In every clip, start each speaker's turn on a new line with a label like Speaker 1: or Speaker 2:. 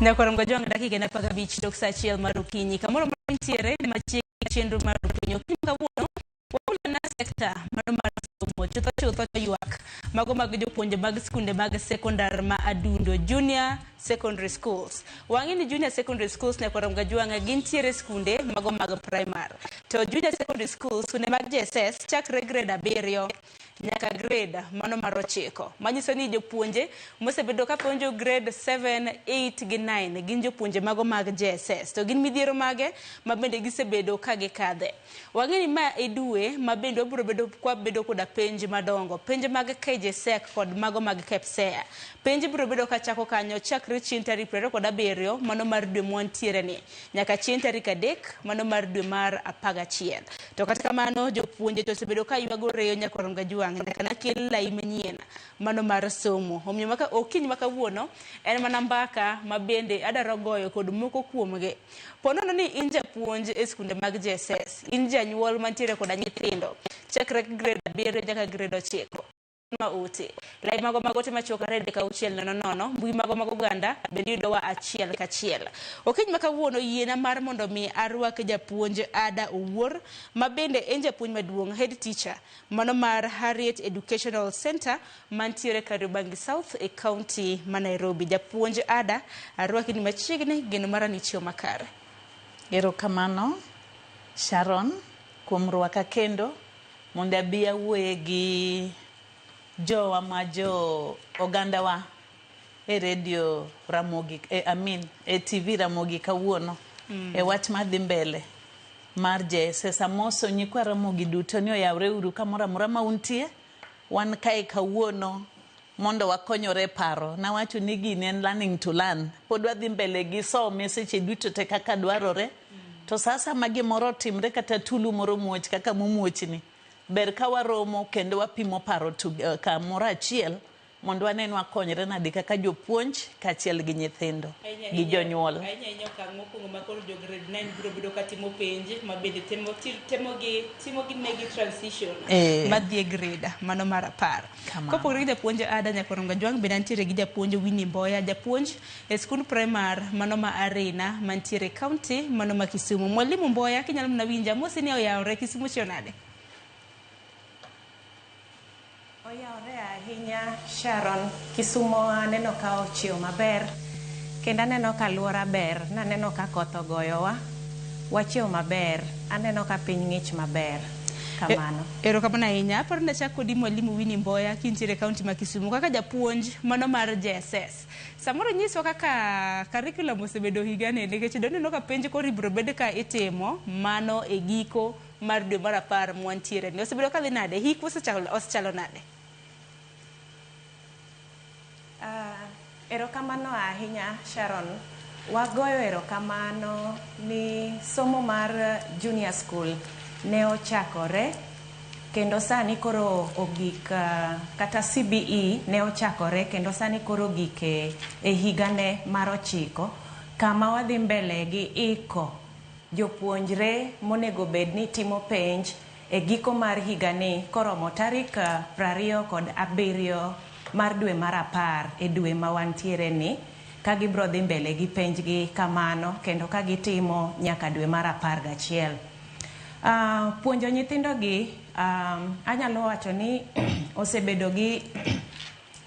Speaker 1: Nyakorongo jwang' dakika en 15 tok saa 1 mar okinyi. Kamoro ma intiere ni machiegni chenro mar okinyi. Okinyi kawuono wamulona sekta mano mar somo chutho chutho to ywak mago mag jopuonje mag skunde mag sekondar ma Adundo Junior Secondary Schools. Wang'e ni Junior Secondary Schools Nyakorongo Jwang' gintiere skunde mago mag primar. To Junior Secondary Schools skunde mag JSS chakre grade 7 nyaka grade mano mar 9. Manyiso ni jopuonje mosebedo ka puonjo grade 7, 8 gi 9 gin jopuonje mago mag JSS. To gin midhiero mage ma bende gisebedo ka gikadhe. Wang'e ni ma e dwe ma bende wabiro bedo kwa bedo koda penj madongo. Penj mag KJSEC kod mago mag KPSEA. Penj biro bedo ka chako kanyo chakre chieng' tarik 27 mano mar dwe mwantiere ni nyaka chieng' tarik 3 mano mar dwe mar 11. To kata kamano jopuonje to osebedo ka ywago reyo nyaka Ronga Jwang' nyaka nakel lai manyien mano mar somo. Omiyo maka okinyi ma kawuono en mana mbaka ma bende adwaro goyo kod moko kuomgi. Po nono ni in japuonj e skunde mag JSS, in janyuol mantiere koda nyithindo chakre grade 7 nyaka grade 9 ma ote. Lai mago mag ote machuok 2 3 6 0 0, mbui mago mag oganda bende yudowa achiel kachiel. Okinyi ma kawuono yiena mar mondo mi arwak japuonj Ada Owuor ma bende en japuonj maduong' head teacher mano mar Harriet Educational Center mantiere Kariobangi South e county ma Nairobi. Japuonj Ada, arwaki ni machiegni, geno mara ni ichiew makare.
Speaker 2: Erokamano Sharon kuom rwaka kendo mondo abi awuoye gi jowa ma jo ogandawa e radio Ramogi, e, I mean, e TV Ramogi kawuono e wach madhi mbele mar JSS. Amoso nyikwa Ramogi duto ni oyawre uru kamoro amora ma untie. Wan kae kawuono mondo wakonyore e paro. Nawacho ni gini en learning to learn. Pod wadhi mbele gi some seche duto te kaka dwarore. To sa asaya gimoro otimre kata tulu moro muoch kaka momuochni, ber ka waromo kendo wapimo paro kamoro achiel mondo wane ni wakonyre nade kaka jopuonj kaachiel gi nyithindo gi jonyuol.
Speaker 1: Ahinya ahinya okang' mokwongo ma koro jo grade 9 biro bedo ka timo penj ma bende temo temo gi timo gi negi transition madhi e grade mano mar 10. Kopogore gi japuonj Ada Nyakoronga Jwang' bende antiere gi japuonj Winnie Mboya, japuonj e skund primar mano ma Arena mantiere e county mano ma Kisumu. Mwalimu Mboya kinyalo mana winja amosi ni oyawre Kisumu chiew nade?
Speaker 3: Oyawre ahinya Sharon, Kisumo aneno ka ochiew maber kendo aneno ka aluora ber, naneno ka koth ogoyowa, wachiew maber, aneno ka piny ng'ich maber, kamano.
Speaker 1: Erokamano ahinya. Aparo ni achak kodi Mwalimu Winnie Mboya kintiere e county ma Kisumu kaka japuonj mano mar JSS. Samoro inyiswa kaka curriculum osebedo higani nikech doneno ka penj koro ibiro bed ka itimo mano e giko mar dwe mar 10 mwantiere ni. Osebedo kadhi nade? Hik osechalo nade?
Speaker 3: Erokamano ahinya Sharon. Wagoyo erokamano ni somo mar junior school ne ochakore kendo sani koro ogik kata CBE ne ochakore kendo sani koro ogik e higane mar 9 kama wadhi mbele gi iko jopuonjre monego bed ni timo penj e giko mar higani koromo tarik 27 mar dwe mar 10 e dwe ma wantiere ni ka gibro dhi mbele gi penjgi kamano kendo ka gitimo nyaka dwe mar 11. Puonjo nyithindogi anyalo wacho ni osebedo gi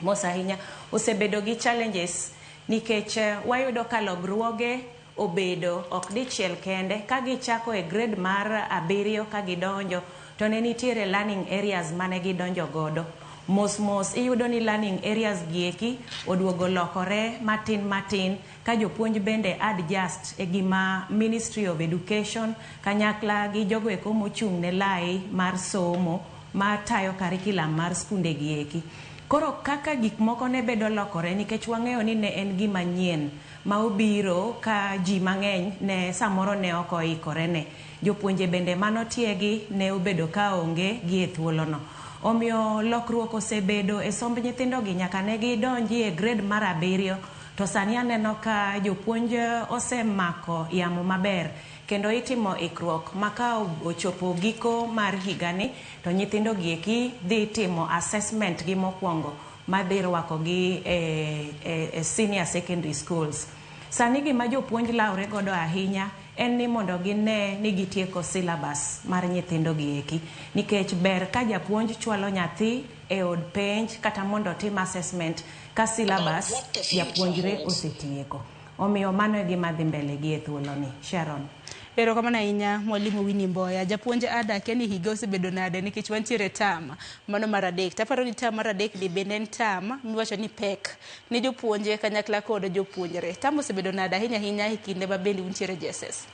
Speaker 3: mos ahinya, osebedo gi challenges nikech wayudo ka logruoge obedo ok dichiel kende ka gichako e grade mar 7 ka gidonjo to ne nitiere learning areas mane gidonjo godo. Mos mos iyudo ni learning areas gieki oduogo lokore matin matin ka jopuonj bende adjust e gima Ministry of Education kanyakla gi jogo eko mochung' ne lai mar somo matayo curriculum mar skunde gieki. Koro kaka gik moko ne bedo lokore nikech wang'eyo ni ne en gima nyien ma obiro ka ji mang'eny ne samoro ne ok oikore ne. Jopuonje bende manotiegi ne obedo ka onge gi e thuolono. Omiyo lokruok osebedo e somb nyithindogi nyaka ne gidonji e grade mar 7 to sani aneno ka jopuonj osemako yamo maber kendo itimo ikruok ma ka ochopo giko mar higani to nyithindo gieki dhi timo assessment gi mokwongo madhi rwakogi e senior secondary schools. Sani gima jopuonj lawre godo ahinya en ni mondo gine ni gitieko syllabus mar nyithindo gi eki. Nikech ber ka japuonj chwalo nyathi e od penj kata mondo otim assessment ka syllabus japuonjre osetieko. Omiyo mano e gima dhi mbele gi e thuoloni. Sharon.
Speaker 1: Erokamano ahinya Mwalimu Winnie Mboya. Japuonj Ada, akia ni higa osebedo nade nikech wantiere e term mano mar adek. Taparo ni term mar adek ni bende en term miwacho ni pek ne jopuonje kanyakla kod jopuonjre. Term osebedo nade ahinya ahinya e kinde ma bende untiere JSS?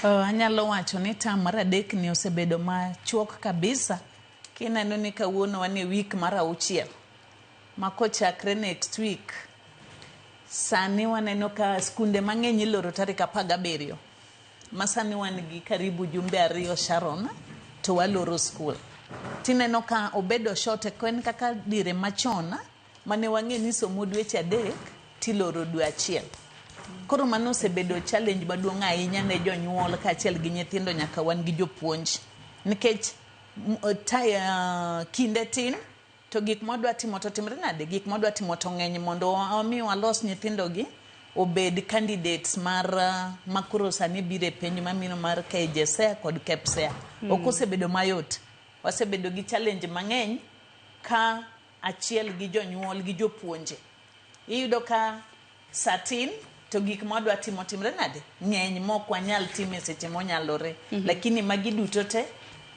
Speaker 2: Anyalo wacho ni term mar adek ni osebedo machuok kabisa. Kineno ni kawuono wan e week mar auchiel. Ma kochakre next week, sani waneno ka skunde mang'eny iloro tarik 17. Ma sani wan gi karibu jumbe 2 Sharon, to waloro skul. Tineno ka obedo short, ok en kaka dire machon mane wang'e ni somo dweche 3 tiloro dwe 1. Koro mano osebedo challenge maduong' ahinya ne jonyuol kaachiel gi nyithindo nyaka wan gi jopuonj. Nikech kinde tin to gik mwadwa timo to timre nade? Gik mwadwa timo to ng'eny mondo wami walos nyithindogi obed candidates mar makoro sani biro e penj mamino mar KJSEA kod KPSEA. Ok osebedo mayot. Wasebedo gi challenge mang'eny ka achiel gi jonyuol gi jopuonje. Iyudo ka sa tin to gik mwadwa timo timre nade? Ng'eny mok wanyal timo e seche monyalore. Lakini magi duto te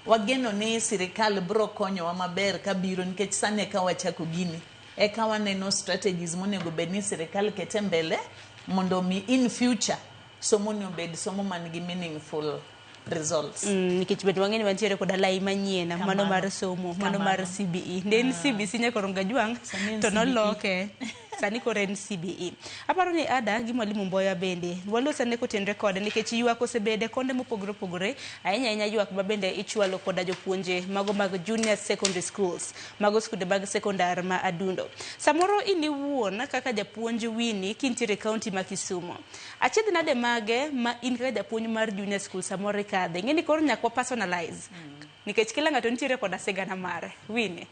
Speaker 2: wageno ni sirikal biro konyowa maber kabiro nikech sani eka wachako gini. Eka waneno strategies monego bed ni sirikal kete mbele mondo mi in future somo ni obed somo man gi meaningful results.
Speaker 1: Nikech bende wang'e ni wantiere koda lai manyien mano mar somo mano mar CBE. Ne en CBC nyaka Gajwang' to noloke sani koro en CBE. Aparo ni Ada gi Mwalimu Mboya bende walos ane kotenre kode nikech ywak osebede konde mopogore opogore ahinya ahinya ywak ma bende ichwalo koda jopuonje mago mag junior secondary schools mago skunde mag sekondar ma Adundo. Samoro in iwuon kaka japuonj Winnie kintiere e kaunti ma Kisumu. Achiedh nade mage ma in kaka japuonj mar junior school samoro ikadhe? Ing'e ni koro nyaka wa personalize. Nikech kila ng'ato nitiere koda sigana mare. Winnie.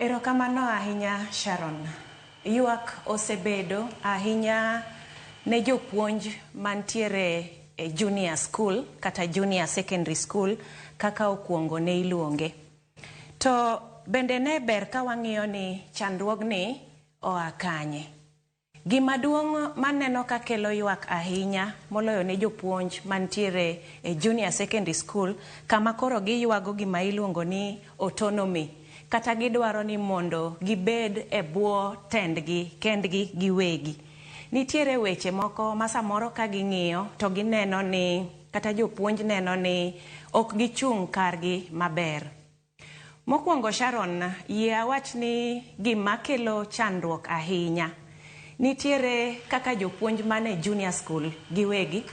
Speaker 3: Erokamano ahinya Sharon. Ywak osebedo ahinya ne jopuonj mantiere e junior school kata junior secondary school kaka okuongo ne iluonge. To bende ne ber ka wang'iyo ni chandruogni oa kanye. Gima duong' maneno ka kelo ywak ahinya moloyo ne jopuonj mantiere e junior secondary school kama koro giywago gima iluongo ni autonomy kata gidwaro ni mondo gibed e bwo tendgi kendgi giwegi. Nitiere weche moko ma samoro ka ging'iyo to gineno ni kata jopuonj neno ni ok gichung' kargi maber. Mokwongo Sharon, yie awach ni gima kelo chandruok ahinya nitiere kaka jopuonj mane junior school giwegi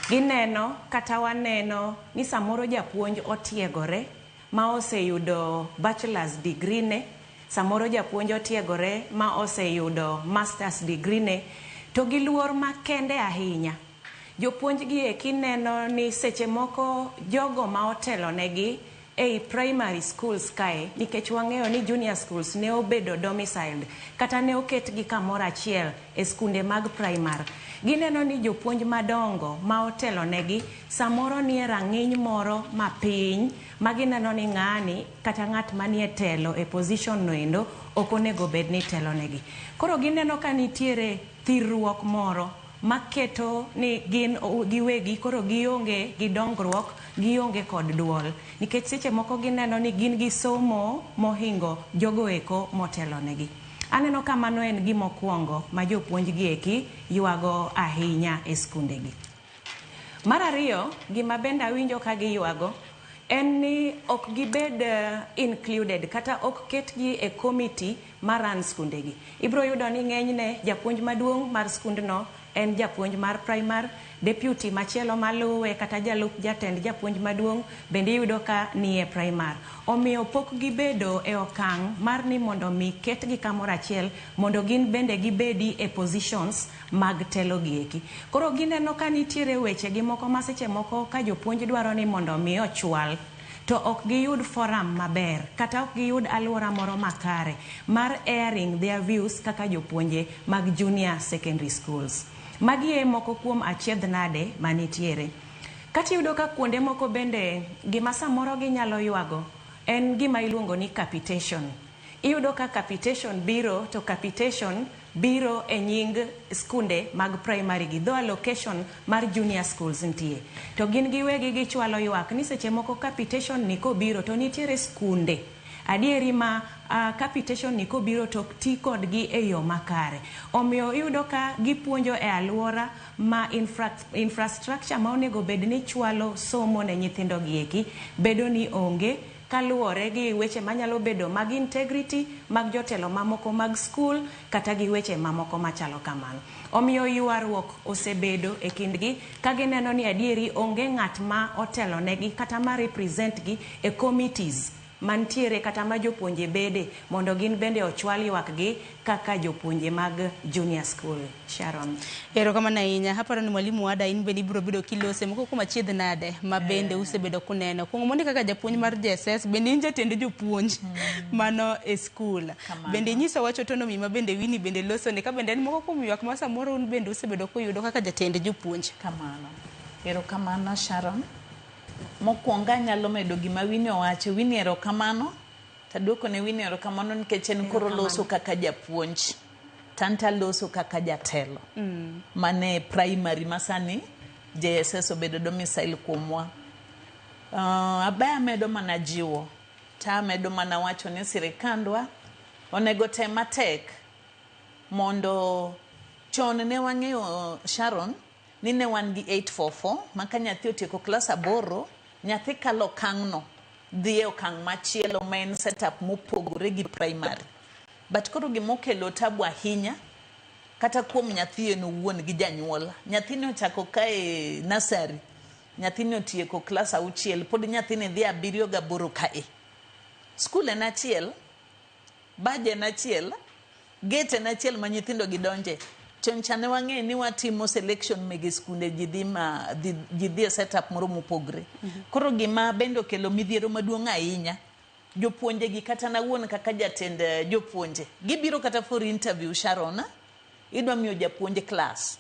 Speaker 3: gineno kata waneno ni samoro japuonj otiegore ma oseyudo bachelor's degree ne, samoro japuonj otiegore ma oseyudo master's degree ne, to gi luor makende ahinya. Jopuonj gi eki neno ni seche moko jogo ma otelo negi ei primary schools kae, nikech wang'eyo ni junior schools ne obedo domiciled kata ne oketgi kamoro achiel e skunde mag primary. Gineno ni jopuonj madongo ma otelo negi samoro nie rang'iny moro mapiny ma gineno ni ng'ani kata ng'at manie telo e position no endo ok onego bed ni telo negi. Koro gineno ka nitiere thirruok moro maketo ni gin giwegi koro gionge gi dongruok, gionge kod duol. Nikech seche moko gineno ni gin gi somo mohingo jogo eko motelo negi. Aneno ka mano en gima okwongo ma jopuonj gi eki ywago ahinya e skundegi. Mar ariyo, gima bende awinjo ka giywago en ni ok gibed included kata ok ketgi e committee mar run skundegi. Ibiro yudo ni ng'enyne japuonj maduong' mar skundno en japuonj mar primary, deputy machielo maluwe kata jalup jatend japuonj maduong' bende iyudo ka nie primary. Omiyo pok gibedo e okang' mar ni mondo mi ketgi kamoro achiel mondo gin bende gibedi e positions mag telo gi eki. Koro gineno ka nitiere weche gi moko ma seche moko ka jopuonj dwaro ni mondo mi ochwal to ok giyud forum maber kata ok giyud alwora moro makare mar airing their views kaka jopuonje mag junior secondary schools. Magi e moko kuom achiedh nade manitiere. Kata iyudo ka kuonde moko bende gima samoro ginyalo ywago en gima iluongo ni capitation. Iyudo ka capitation biro to capitation biro e nying skunde mag primary gi though allocation mar junior schools nitie. To gin giwegi gichwalo ywak ni seche moko capitation ni kobiro to nitiere skunde adieri ma capitation ni kobiro to ok ti kodgi e yo makare. Omiyo iyudo ka gipuonjo e alwora ma infrastructure ma onego bed ni chwalo somo ne nyithindo gi eki bedo ni onge kaluwore gi weche manyalo bedo mag integrity mag jotelo mamoko mag skul kata gi weche mamoko machalo kamano. Omiyo ywaruok osebedo e kindgi ka gineno ni adieri onge ng'at ma otelo negi kata ma represent gi e committees mantiere kata ma jopuonje bede mondo gin bende ochwal ywak gi kaka jopuonje mag junior school. Sharon.
Speaker 1: Erokamano ahinya. Aparo ni mwalimu Ada in bende ibiro bedo kilose moko kuom achiedh nade ma bende usebedo kuneno. Kuongo mondi kaka japuonj mar JSS bende in jatend jopuonj mano e skul. Bende inyiso wach autonomy ma bende Winnie bende loso ne ka bende en moko kuom ywak ma samoro un bende usebedo kuyudo kaka jatend jopuonj.
Speaker 2: Kamano. Erokamano Sharon. Mokwongo anyalo medo gima Winnie owacho. Winnie erokamano. Taduoko ne Winnie erokamano nikech en koro loso kaka japuonj. To an taloso kaka jatelo. Mane primary masani JSS obedo domicile kuomwa. Abe amedo mana jiwo. Ta amedo mana wacho ni sirikandwa onego tem matek mondo chon ne wang'eyo Sharon ni ne wan gi 844 ma ka nyathi otieko klas 8 nyathi kalo okang' no dhi e okang' machielo ma en setup mopogore gi primary. But koro gimokelo tabu ahinya kata kuom nyathi en owuon gi janyuol. Nyathini ochako kae nursery, nyathini otieko klas 6 pod nyathini dhi 7 gi 8 kae. Skul en achiel, baj en achiel, gate en achiel ma nyithindo gi donje. Chon cha ne wang'eyo ni watimo selection mege skunde ji dhi ma ji dhi e setup moro mopogre. Koro gima bende okelo midhiero maduong' ahinya, jopuonje gi kata an awuon kaka jatend jopuonje, gibiro kata for interview Sharon, idwa miyo japuonj klas.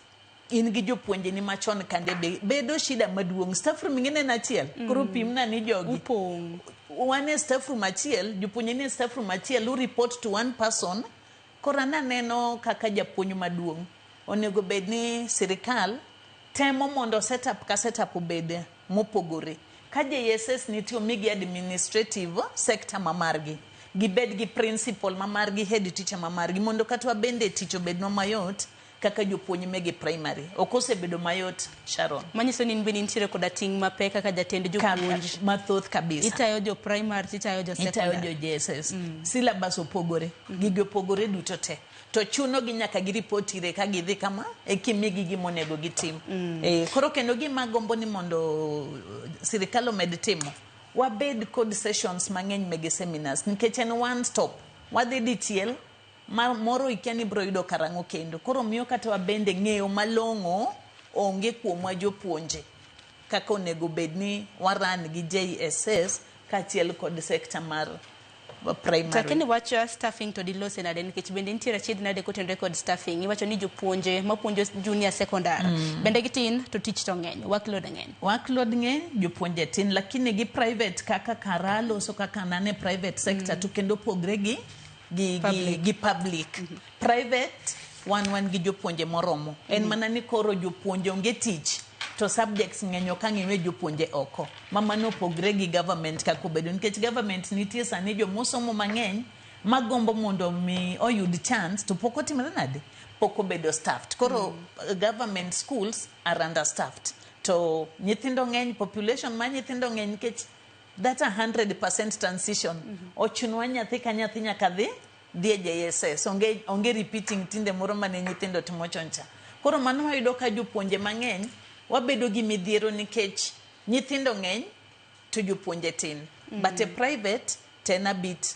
Speaker 2: In gi jopuonje ni machon kande be bedo shida maduong'. Staff room ing'e en achiel. Koro pimna ni jogi.
Speaker 1: Upong'.
Speaker 2: Wan e staff room achiel, jopuonje ni e staff room achiel, u report to one person. Koro an aneno kaka japuonj maduong' onego bed ni sirikal temo mondo setup ka setup obed mopogore. Ka JSS nitie omigi administrative sector ma margi. Gibed gi principal ma margi, head teacher ma margi mondo kata wabende tich obednwa mayot kaka jopuonj mege primary. Ok osebedo mayot Sharon.
Speaker 1: Manyiso ni in bende intiere koda ting' mapek kaka jatend jopuonj.
Speaker 2: Mathoth kabisa.
Speaker 1: Itayo jo primary titayo jo
Speaker 2: Itayo
Speaker 1: secondary.
Speaker 2: jo JSS. Syllabus opogore. Gigi opogore duto te. To chuno gi nyaka gi report ire ka gidhi kama e kimigi gima onego gitim. Koro kendo gima gombo ni mondo sirikal omed timo, wabed kod sessions mang'eny mege seminars nikech en one stop. Wadhi dichiel ma moro ikia ni ibiro yudo karang'o kendo. Koro miyo kata wabende ng'eyo malong'o onge kuomwa jopuonje kaka onego bed ni waran gi JSS kaachiel kod sector mar primary.
Speaker 1: Lakini wach staffing to dilose nade nikech bende nitiere achiedh nade kotenore kod staffing. Iwacho ni jopuonje mapuonjo junior secondary bende gitin to tich to ng'eny, workload ng'eny.
Speaker 2: Workload ng'eny, jopuonje tin, lakini gi private kaka kara loso kaka nane private sector to kendo pogre gi
Speaker 1: Public.
Speaker 2: gi public. Private wan gi jopuonje moromo. En mana ni koro jopuonje onge tich to subjects ng'eny ok ang' iwe jopuonje oko. Ma mano opogre gi government kaka obedo nikech government nitie sani jomosomo mang'eny magombo mondo mi oyud chance to pok otimore nade? Pok obedo staffed. Koro government schools are understaffed. To nyithindo ng'eny, population ma nyithindo ng'eny nikech that 100% transition. Ochunowa nyathi ka nyathi nyaka dhi e JSS. Onge repeating tinde moro mane nyithindo timo chon cha. Koro mano wayudo ka jopuonje mang'eny wabedo gi midhiero nikech nyithindo ng'eny to jopuonje tin. But e private to en a bit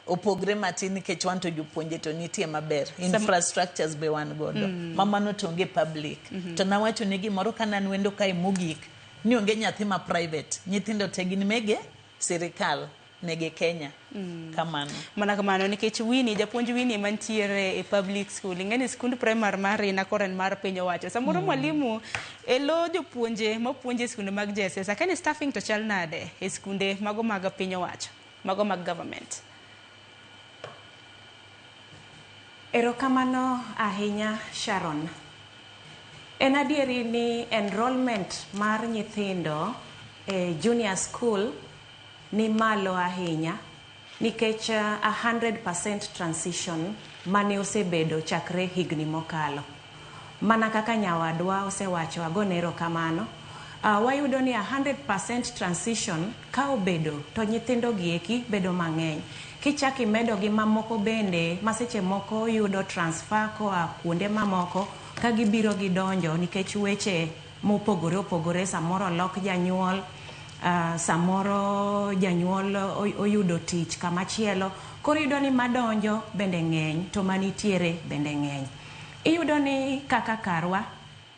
Speaker 2: opogre matin nikech wan to jopuonje to nitie maber. Infrastructures be wan godo. Ma mano to onge public. To nawacho ne gimoro ka nan wendo kae mogik Ni onge nyathi ma private. Nyithindo te gin mege sirikal mege Kenya. Kamano.
Speaker 1: Mana kamano nikech Winnie, japuonj Winnie mantiere e public school, ing'e ni skund primary mar Rina koro en mar piny owacho. Samoro mwalimu e lo jopuonje mapuonjo e skunde mag JSS, akia ni staffing to chal nade e skunde mago mag piny owacho, mago mag government.
Speaker 3: Erokamano ahinya Sharon. En adieri ni enrollment mar nyithindo e junior school ni malo ahinya nikech 100% transition mane osebedo chakre higni mokalo. Mana kaka nyawadwa osewacho, agone erokamano. Wayudo ni 100% transition ka obedo to nyithindo gieki bedo mang'eny. Kichak imedo gi mamoko bende ma seche moko yudo transfer koa kuonde mamoko ka gibiro gidonjo nikech weche mopogore opogore, samoro olok janyuol, samoro janyuol oyudo tich kamachielo. Koro iyudo ni madonjo bende ng'eny to manitiere bende ng'eny. Iyudo ni kaka karwa,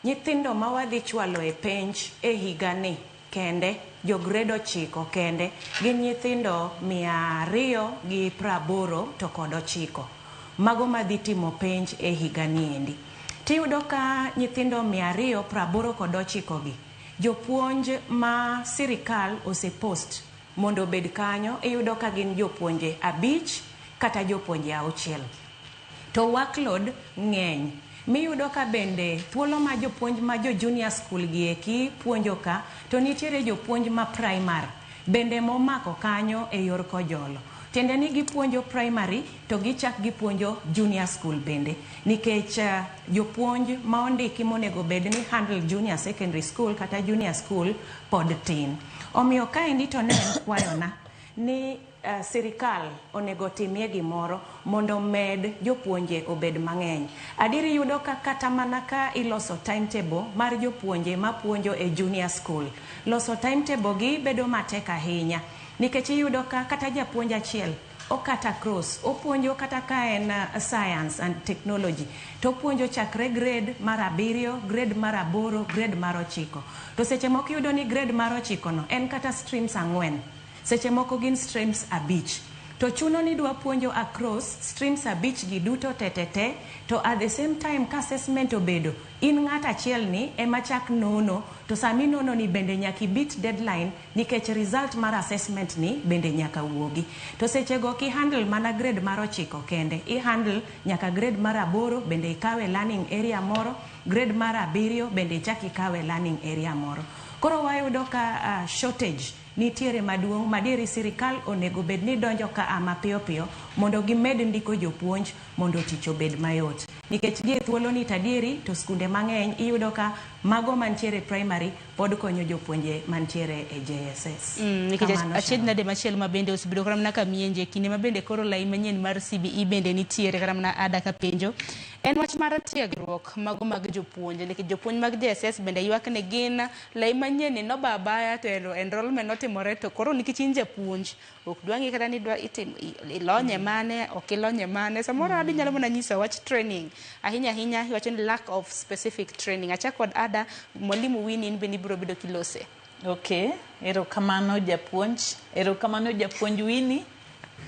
Speaker 3: nyithindo ma wadhi chwalo e penj e higani kende, jo grade 9 kende, gin nyithindo 289. Mago madhi timo penj e higani endi. Tiyudo ka nyithindo 289 gi, jopuonj ma sirikal osepost mondo obed kanyo, iyudo ka gin jopuonje 5 kata jopuonje 6. To workload ng'eny. Miyudo ka bende thuolo ma jopuonj ma jo junior school gi eki puonjo ka, to nitiere jopuonj ma primary bende momako kanyo e yor kojolo. Tiende ni gipuonjo primary to gichak gipuonjo junior school bende. Nikech jopuonj ma ondiki monego bed ni handle junior secondary school kata junior school pod tin. Omiyo kaendi to ne en kwayona ni sirikal onego timie gimoro mondo med jopuonje obed mang'eny. Adieri yudo ka kata mana ka iloso timetable mar jopuonje mapuonjo e junior school, loso timetable gi bedo matek ahinya nikech iyudo ka kata japuonj achiel okata cross, opuonjo kata ka en science and technology, to opuonjo chakre grade mar 7, grade mar 8, grade mar 9. To seche moko iyudo ni grade mar 9 no en kata streams 4, seche moko gin streams 5. To chuno ni dwa puonjo across streams 5 gi duto te te te, to at the same time ka assessment obedo, in ng'at achiel ni ema chak nono, to sami nono ni bende nyaka ibit deadline nikech result mar assessment ni bende nyaka wuogi. To seche go ki handle mana grade mar 9 kende, i handle nyaka grade mar 8 bende ikawe learning area moro, grade mar 7 bende ichak ikawe learning area moro. Koro wayudo ka shortage nitiere maduong' madieri sirikal onego bed ni donjo ka a mapiyo piyo mondo gimed ndiko jopuonj mondo tich obed mayot. Nikech gie thuolo ni tadieri to skunde mang'eny iyudo ka mago mantiere primary pod konyo jopuonje mantiere e JSS.
Speaker 1: Nikech achiedh nade machielo ma bende osebedo kata mana ka mienje kinde ma bende koro lai manyien mar CBE bende nitiere kata mana ada ka penjo. En wach mar tiegruok mago mag jopuonje nikech jopuonj mag JSS bende ywak ne gin lai manyien ni noba abaya to enrollment notimore to koro nikech in japuonj ok dwang'i kata ni dwa itim ilonye mane ok ilonye mane samoro adi nyalo mana nyiso wach training ahinya ahinya iwacho ni lack of specific training. Achak kod ada mwalimu Winnie in bende ibiro bedo kilose.
Speaker 2: Okay, erokamano japuonj, erokamano japuonj Winnie.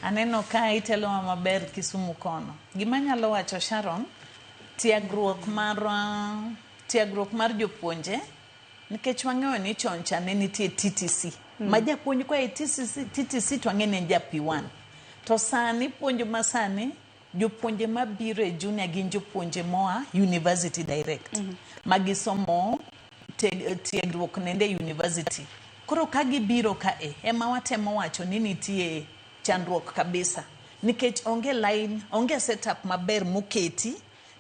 Speaker 2: Aneno ka itelowa maber Kisumu kono. Gima anyalo wacho Sharon, tiegruok mar jopuonje nikech wang'eyo ni chon cha ne nitie TTC. Ma japuonj kwa e TTC to wang'e ni en ja P1. To sani puonj ma sani jopuonje mabiro e junior gin jopuonje moa university direct. Ma gisomo tiegruok nende university. Koro ka gibiro ka e ema watemo wacho ni nitie chandruok kabisa. Nikech onge line, onge setup maber moketi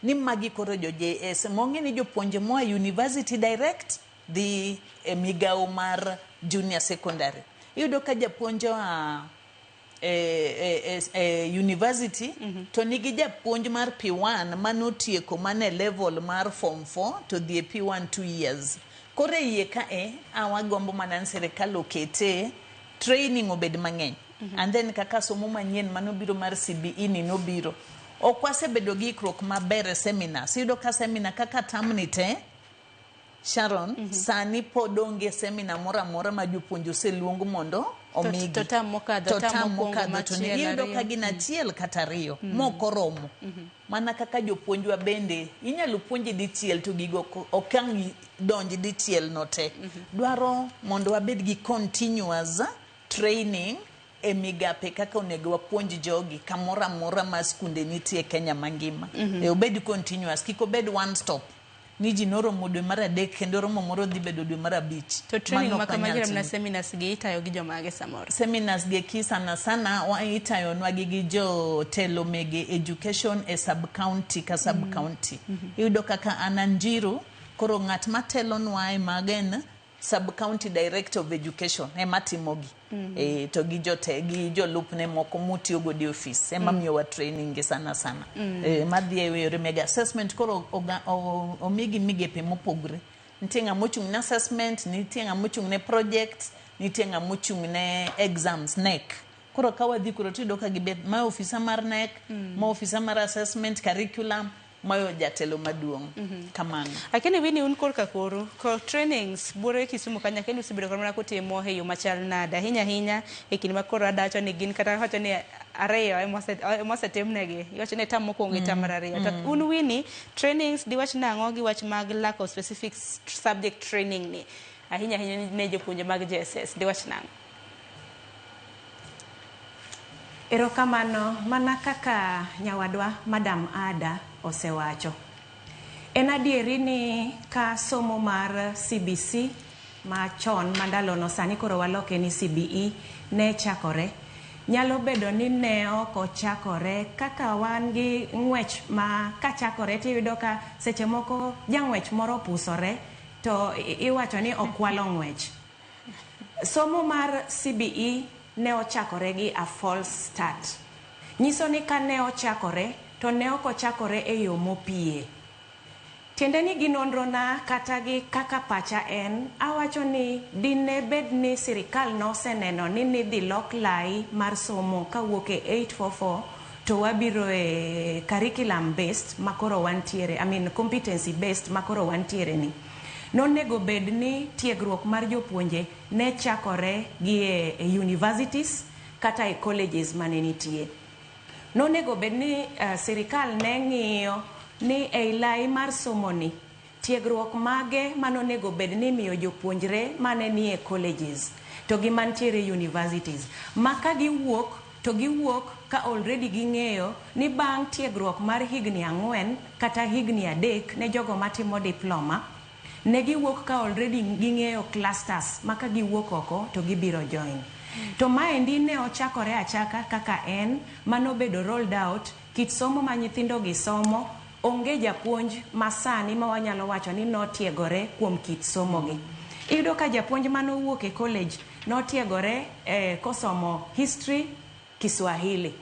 Speaker 2: ni magi koro jo JS. Mong'e ni jopuonje moa university direct dhi e migawo mar junior secondary. Iyudo ka japuonj oa e university to nigi japuonj mar P1 manotieko mana e level mar form 4 to dhi e P1 2 years. Koro e iye ka e awagombo mana ni sirikal okete training obed mang'eny. And then kaka somo manyien manobiro mar CBE ni nobiro. Ok wasebedo gi ikruok maber e seminars. Iyudo ka seminar kaka term ni te Sharon, sani pod onge seminar moro amora ma jopuonj oseluong mondo omigi.
Speaker 1: To term mokadho,
Speaker 2: To
Speaker 1: term
Speaker 2: term
Speaker 1: mokwongo,
Speaker 2: mokadho to ne
Speaker 1: machielo,
Speaker 2: iyudo ka
Speaker 1: ariyo.
Speaker 2: gin achiel kata ariyo mok oromo. Mana kaka jopuonjwa bende inyalo puonji dichiel to gigo ok ang' donj dichiel no te. Dwaro mondo wabed gi continuous training e migape kaka onego wapuonj jogi kamoro amora ma skunde nitie Kenya mangima. E obed continuous, kik obed one stop. Ni ji noromo dwe mar adek kendo romo moro dhi bedo dwe mar abich.
Speaker 1: To training
Speaker 2: Mano
Speaker 1: ma
Speaker 2: ok
Speaker 1: kama
Speaker 2: wanyal
Speaker 1: jira mana
Speaker 2: timo.
Speaker 1: seminars gi itayo gi jomage samoro?
Speaker 2: Seminars gi eki sana sana itayonwa gi gi jotelo mege education e sub county ka sub county. Iyudo kaka an Anjiru, koro ng'at matelonwa ema en sub county director of education ema timogi. To gi jote gi jolupne moko motiyo godo e ofis ema miyowa training gi sana sana. Madhi e yore meg assessment koro omigi migepe mopogre. Nitie ng'ama ochung' ne assessment, nitie ng'ama ochung' ne project, nitie ng'ama ochung' ne exams KNEC. Koro ka wadhi kuro tiyudo ka gibet ma ofisa mar KNEC, ma ofisa mar assessment, curriculum, mayo jatelo maduong'. Kamano.
Speaker 1: Akeni wini un korka koru, ko trainings buore Kisumu kanyo akeni usebedo kod mana kutimo e yo machal nade ahinya ahinya e kinde ma koro adacho ni gin kata wacho ni ariyo emosetimnegi iwacho ni term mokwongo gi term mar ariyo to un wini trainings diwach nang'o gi wach mag lack of specific subject training ni ahinya ahinya ne jopuonje mag JSS diwach nang'o?
Speaker 3: Erokamano mana kaka nyawadwa Madam Ada osewacho. En adieri ni ka somo mar CBC machon mandalono sani koro waloke ni CBE ne chakore. Nyalo bedo ni ne ok ochakore kaka wan gi ng'wech ma kachakore tiyudo ka seche moko jang'wech moro opusore to iwacho ni okwalo ng'wech. Somo mar CBE ne ochakore gi a false start. Nyiso ni ka ne ochakore to ne ok ochakore e yo mopie. Tiende ni gi nonro na kata gi kaka pacha en, awacho ni dine bed ni sirikal noseneno ni nidhi lok lai mar somo kawuok e 844 to wabiro e curriculum based makoro wantiere, I mean competency based makoro wantiere ni. Nonego bed ni tiegruok mar jopuonje ne chakore gi e universities kata e colleges mane nitie. Nonego bed ni sirikal ne ng'iyo ni ei lai mar somo ni tiegruok mage manonego bed ni imiyo jopuonjre mane nie colleges to gi mantiere universities ma ka giwuok to giwuok ka already ging'eyo ni bang' tiegruok mar higni 4 kata higni 3 ne jogo matimo diploma ne giwuok ka already ging'eyo clusters ma ka giwuok oko to gibiro join. To maendi ne ochakore achaka kaka en manobedo rolled out kit somo ma nyithindo gi somo onge japuonj masani ma wanyalo wacho ni notiegore kuom kit somo gi. Iyudo ka japuonj manowuok e college notiegore kosomo history, Kiswahili.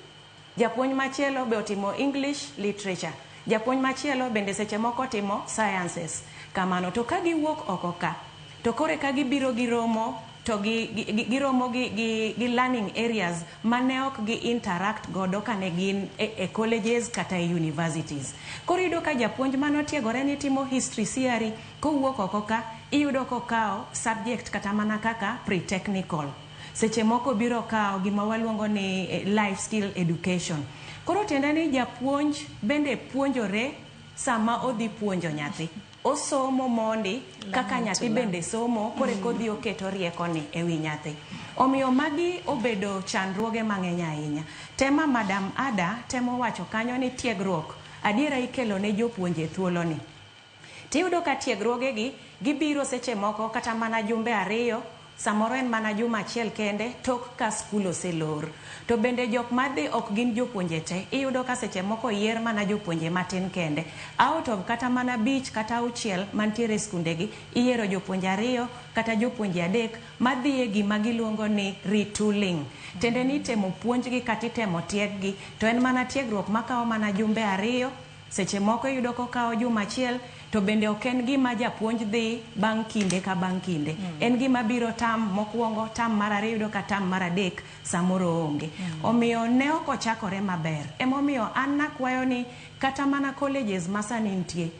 Speaker 3: Japuonj machielo be otimo English literature. Japuonj machielo bende seche moko timo sciences. Kamano to ka giwuok oko ka to koro ka gibiro giromo to giromo gi learning areas mane ok gi interact godo kane gin e colleges kata e universities. Koro iyudo ka japuonj manotiegore ni timo history CRE kowuok oko ka iyudo kokawo subject kata mana kaka pre-technical. Seche moko biro kawo gima waluongo ni life skill education. Koro tiende ni japuonj bende puonjore sama odhi puonjo nyathi. Osomo mondi kaka nyathi bende somo koro eka odhi oketo riekoni e wi nyathi. Omiyo magi obedo chandruoge mang'eny ahinya. Tema Madam Ada temo wacho kanyo ni tiegruok adiera ikelo ne jopuonje thuoloni. Tiyudo ka tiegruogegi gibiro seche moko kata mana jumbe 2, samoro en mana juma achiel kende tok ka skul oselor. To bende jok madhi ok gin jopuonje te. Iyudo ka seche moko oyier mana jopuonje matin kende. Out of kata mana 5 kata 6 mantiere e skundegi, iyiero jopuonje 2 kata jopuonje 3 madhi e gima giluongo ni retooling. Tiende ni itemo puonjgi kata itemo tieggi, to en mana tiegruok makawo mana jumbe 2, seche moko iyudo kokawo juma achiel, to bende ok en gima japuonj dhi bang' kinde ka bang' kinde. En gima biro tam mokwongo, tam mar ariyo, iyudo ka tam mar adek samoro onge. Omiyo ne ok ochakore maber. Emomiyo an nakwayo ni kata mana colleges ma sani nitie,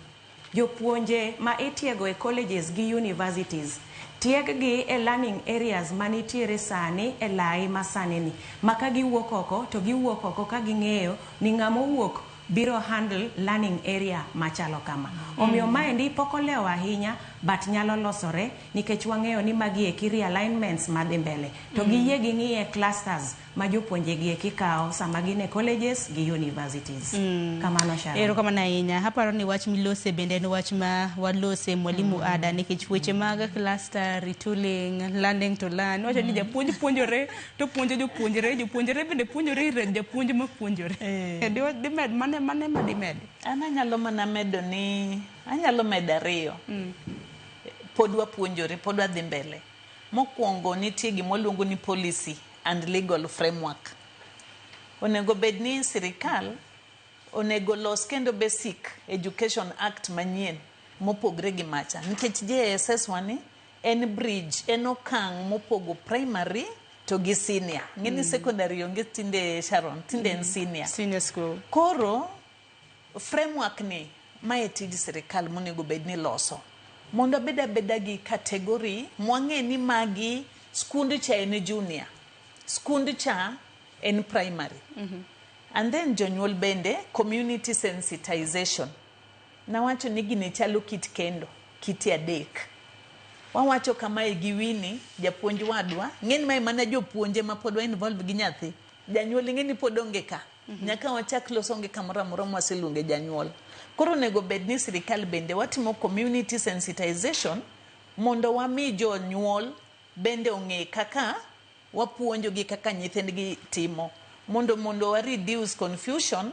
Speaker 3: Jopuonje ma itiego e colleges gi universities tieg-gi e learning areas manitiere sani e lai masani ni ma ka giwuok oko to giwuok oko ka ging'eyo ni ng'ama owuok biro handle learning area machalo kama. Omiyo maendi pok olewo ahinya but nyalo losore nikech wang'eyo ni magi eki realignments madhi mbele. To giyie ging'iye clusters ma jopuonje gi eki kawo sama gin e colleges gi universities. Kamano, Sharon.
Speaker 1: Erokamano ahinya. Aparo ni wach milose bende en wach ma walose, mwalimu Ada, nikech weche mag cluster, retooling, learning to learn. Wacho ni japuonj puonjore to puonjo jopuonjre, jopuonjre bende puonjore ir japuonj ma puonjore. Dimed mane mane ma dimed?
Speaker 2: An anyalo mana medo ni anyalo medo ariyo. Pod wapuonjore, pod wadhi mbele. Mokwongo, nitie gima waluongo ni policy and legal framework. Onego bed ni sirikal onego los kendo Basic Education Act manyien mopogre gi macha, nikech JSS wani en bridge, en okang' mopogo primary to gi senior. Ng'e ni secondary onge tinde, Sharon, tinde en senior.
Speaker 1: Senior school.
Speaker 2: Koro framework ni mae tij sirikal monego bed ni loso mondo abed abeda gi category mwang'e ni magi skund cha en junior, skund cha en primary. And then jonyuol bende, community sensitization. Nawacho ni gini chalo kit kendo kite adek. Wawacho kamae gi Winnie, japuonj wadwa. Ng'eni mae mana jopuonje ma pod wa involve gi nyathi. Janyuol ing'e ni pod onge ka. Nyaka wachak loso, onge kamoro amora mwaseluonge janyuol. Koro onego bed ni sirikal bende watimo community sensitization mondo wami jonyuol bende ong'e kaka wapuonjogi, kaka nyithindgi timo, mondo wa reduce confusion,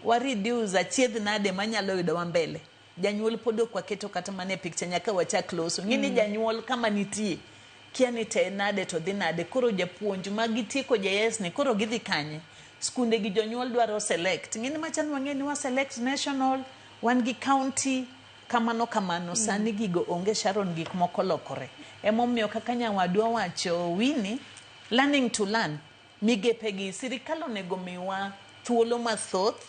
Speaker 2: wa reduce achiedh nade manyalo yudowa mbele. Janyuol pod ok waketo kata mana e picture nyaka wachak loso. Ng'e ni janyuol kama nitie kia ni te nade to dhi nade. Koro japuonj ma gitieko JS ni koro gidhi kanye? Skunde gi jonyuol dwaro select. Ng'e ni machon wang'e ni wa select national, wan gi county, kamano kamano. Sani gigo onge, Sharon, gik moko lokore. Emomiyo kaka nyawadwa wacho Winnie, learning to learn, migepe gi sirikal onego miwa thuolo mathoth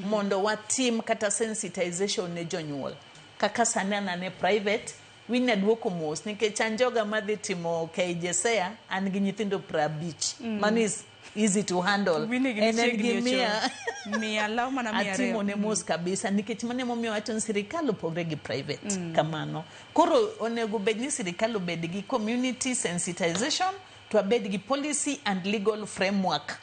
Speaker 2: mondo watim kata sensitization ne jonyuol. Kaka sani an ane private, Winnie, aduoko mos nikech an joga madhi timo KJSEA, an gi nyithindo 50. Mano is easy to handle.
Speaker 1: Winnie gi
Speaker 2: En en gi
Speaker 1: chiegni
Speaker 2: 100.
Speaker 1: ochopo. 100 law mana 200.
Speaker 2: Atimo ne mos kabisa nikech mano emomiyo wacho ni sirikal opogre gi private kamano. Koro onego bed ni sirikal obed gi community sensitization to abed gi policy and legal framework.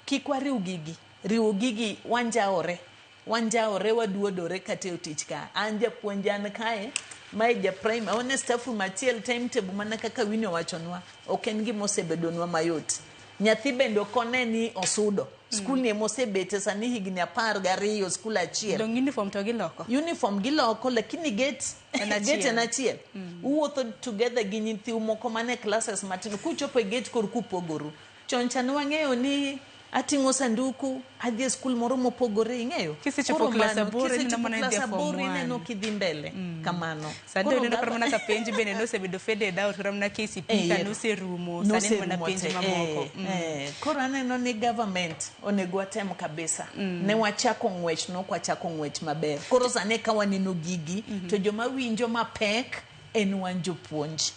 Speaker 2: Kik wariw gigi. Riwo gigi wanjawore, wanjawore, waduodore kata e tich ka. An japuonj, an kae, mae ja prime, wan e staff room achiel, timetable mana kaka Winnie owachonwa ok en gima osebedonwa mayot. Nyathi bende ok one ni osudo skul ni emosebete sani higni 12, skul achiel.
Speaker 1: Dong uniform to giloko.
Speaker 2: Uniform giloko, lakini gate
Speaker 1: En
Speaker 2: gate
Speaker 1: achiel.
Speaker 2: En achiel. Uwuotho together gi nyithiu moko mane classes matindo. Kuchopo e gate kor kupogoru. Chon cha ne wang'eyo ni ating'o sanduku adhi e skul moro mopogore, ing'eyo.
Speaker 1: Kisechopo
Speaker 2: Koro
Speaker 1: klas
Speaker 2: mano,
Speaker 1: 8, ineno
Speaker 2: kisechopo
Speaker 1: mana
Speaker 2: klas
Speaker 1: idhi e form
Speaker 2: 8
Speaker 1: one.
Speaker 2: Ineno kidhi mbele kamano.
Speaker 1: Sani
Speaker 2: Koro
Speaker 1: to ineno kata mana ka penj bende nosebedo faded out, kata mana KCPE ka noserumo, sani en mana
Speaker 2: Noserumo
Speaker 1: penj
Speaker 2: te.
Speaker 1: mamoko.
Speaker 2: Koro aneno ni government onego watem kabisa. Ne wachako ng'wech, nok wachako ng'wech maber. Koro sani ka waneno gigi to joma winjo mapek en wan jopuonj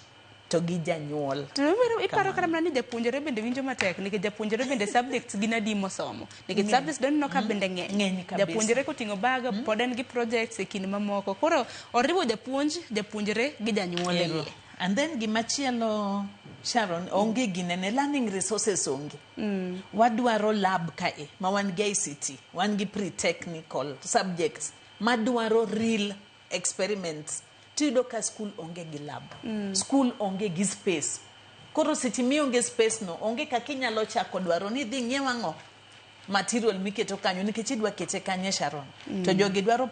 Speaker 2: to gi janyuol.
Speaker 1: To iparo kata mana ni japuonjre bende winjo matek, nikech japuonjre bende subjects gin adi mosomo? Nikech subjects doneno ka bende ng'eny.
Speaker 2: Ng'eny kabisa.
Speaker 1: Japuonjre koting'o bag pod en gi projects e kind mamoko. Koro oriwo japuonj, japuonjre gi janyuol e
Speaker 2: Ero.
Speaker 1: iye.
Speaker 2: And then gimachielo, Sharon, onge ginene learning resources onge. Wadwaro lab kae ma wan gi ICT, wan gi pre-technical subjects madwaro real experiments. Tiyudo ka skul onge gi lab. Skul onge gi space. Koro seche mionge space no, onge kaka inyalo chako dwaro ni idhi ng'iew ang'o? Material miketo kanyo, nikech idwa kete kanye, Sharon? To jogi dwaro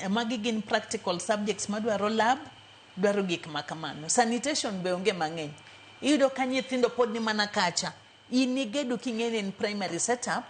Speaker 2: magi gin practical subjects madwaro lab, dwaro gik ma kamano. Sanitation be onge mang'eny. Iyudo ka nyithindo pod ni mana kacha. In igedo king'e ni en primary setup,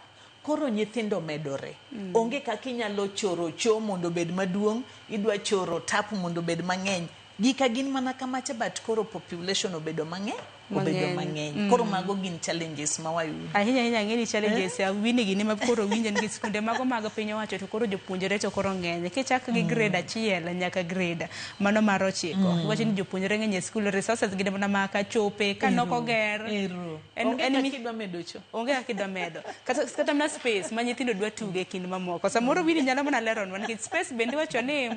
Speaker 2: koro nyithindo medore. Onge kaka inyalo choro cho mondo obed maduong', idwa choro tap mondo obed mang'eny. Gika gin mana kamacha, but koro population obedo mang'eny. obedo
Speaker 1: Mang'eny.
Speaker 2: mang'eny. Koro mago gin challenges ma wayudo.
Speaker 1: Ahinya ahinya ang'e ni challenges awini gini ma koro winjo nikech skunde mago mag piny owacho to koro jopuonjre to koro ng'eny. Kichak gi grade 1 nyaka grade mano mar 9. Iwacho ni jopuonjre ng'eny e skul, resources gin mana maka chope ka nok oger.
Speaker 2: Ero.
Speaker 1: En,
Speaker 2: Onge
Speaker 1: en
Speaker 2: kaka
Speaker 1: mi
Speaker 2: idwa medo cho.
Speaker 1: Onge kaka idwa medo. Kata mana space ma nyithindo dwa tuge e kind mamoko. Samoro Winnie nyalo mana leronwa nikech space bende iwacho ni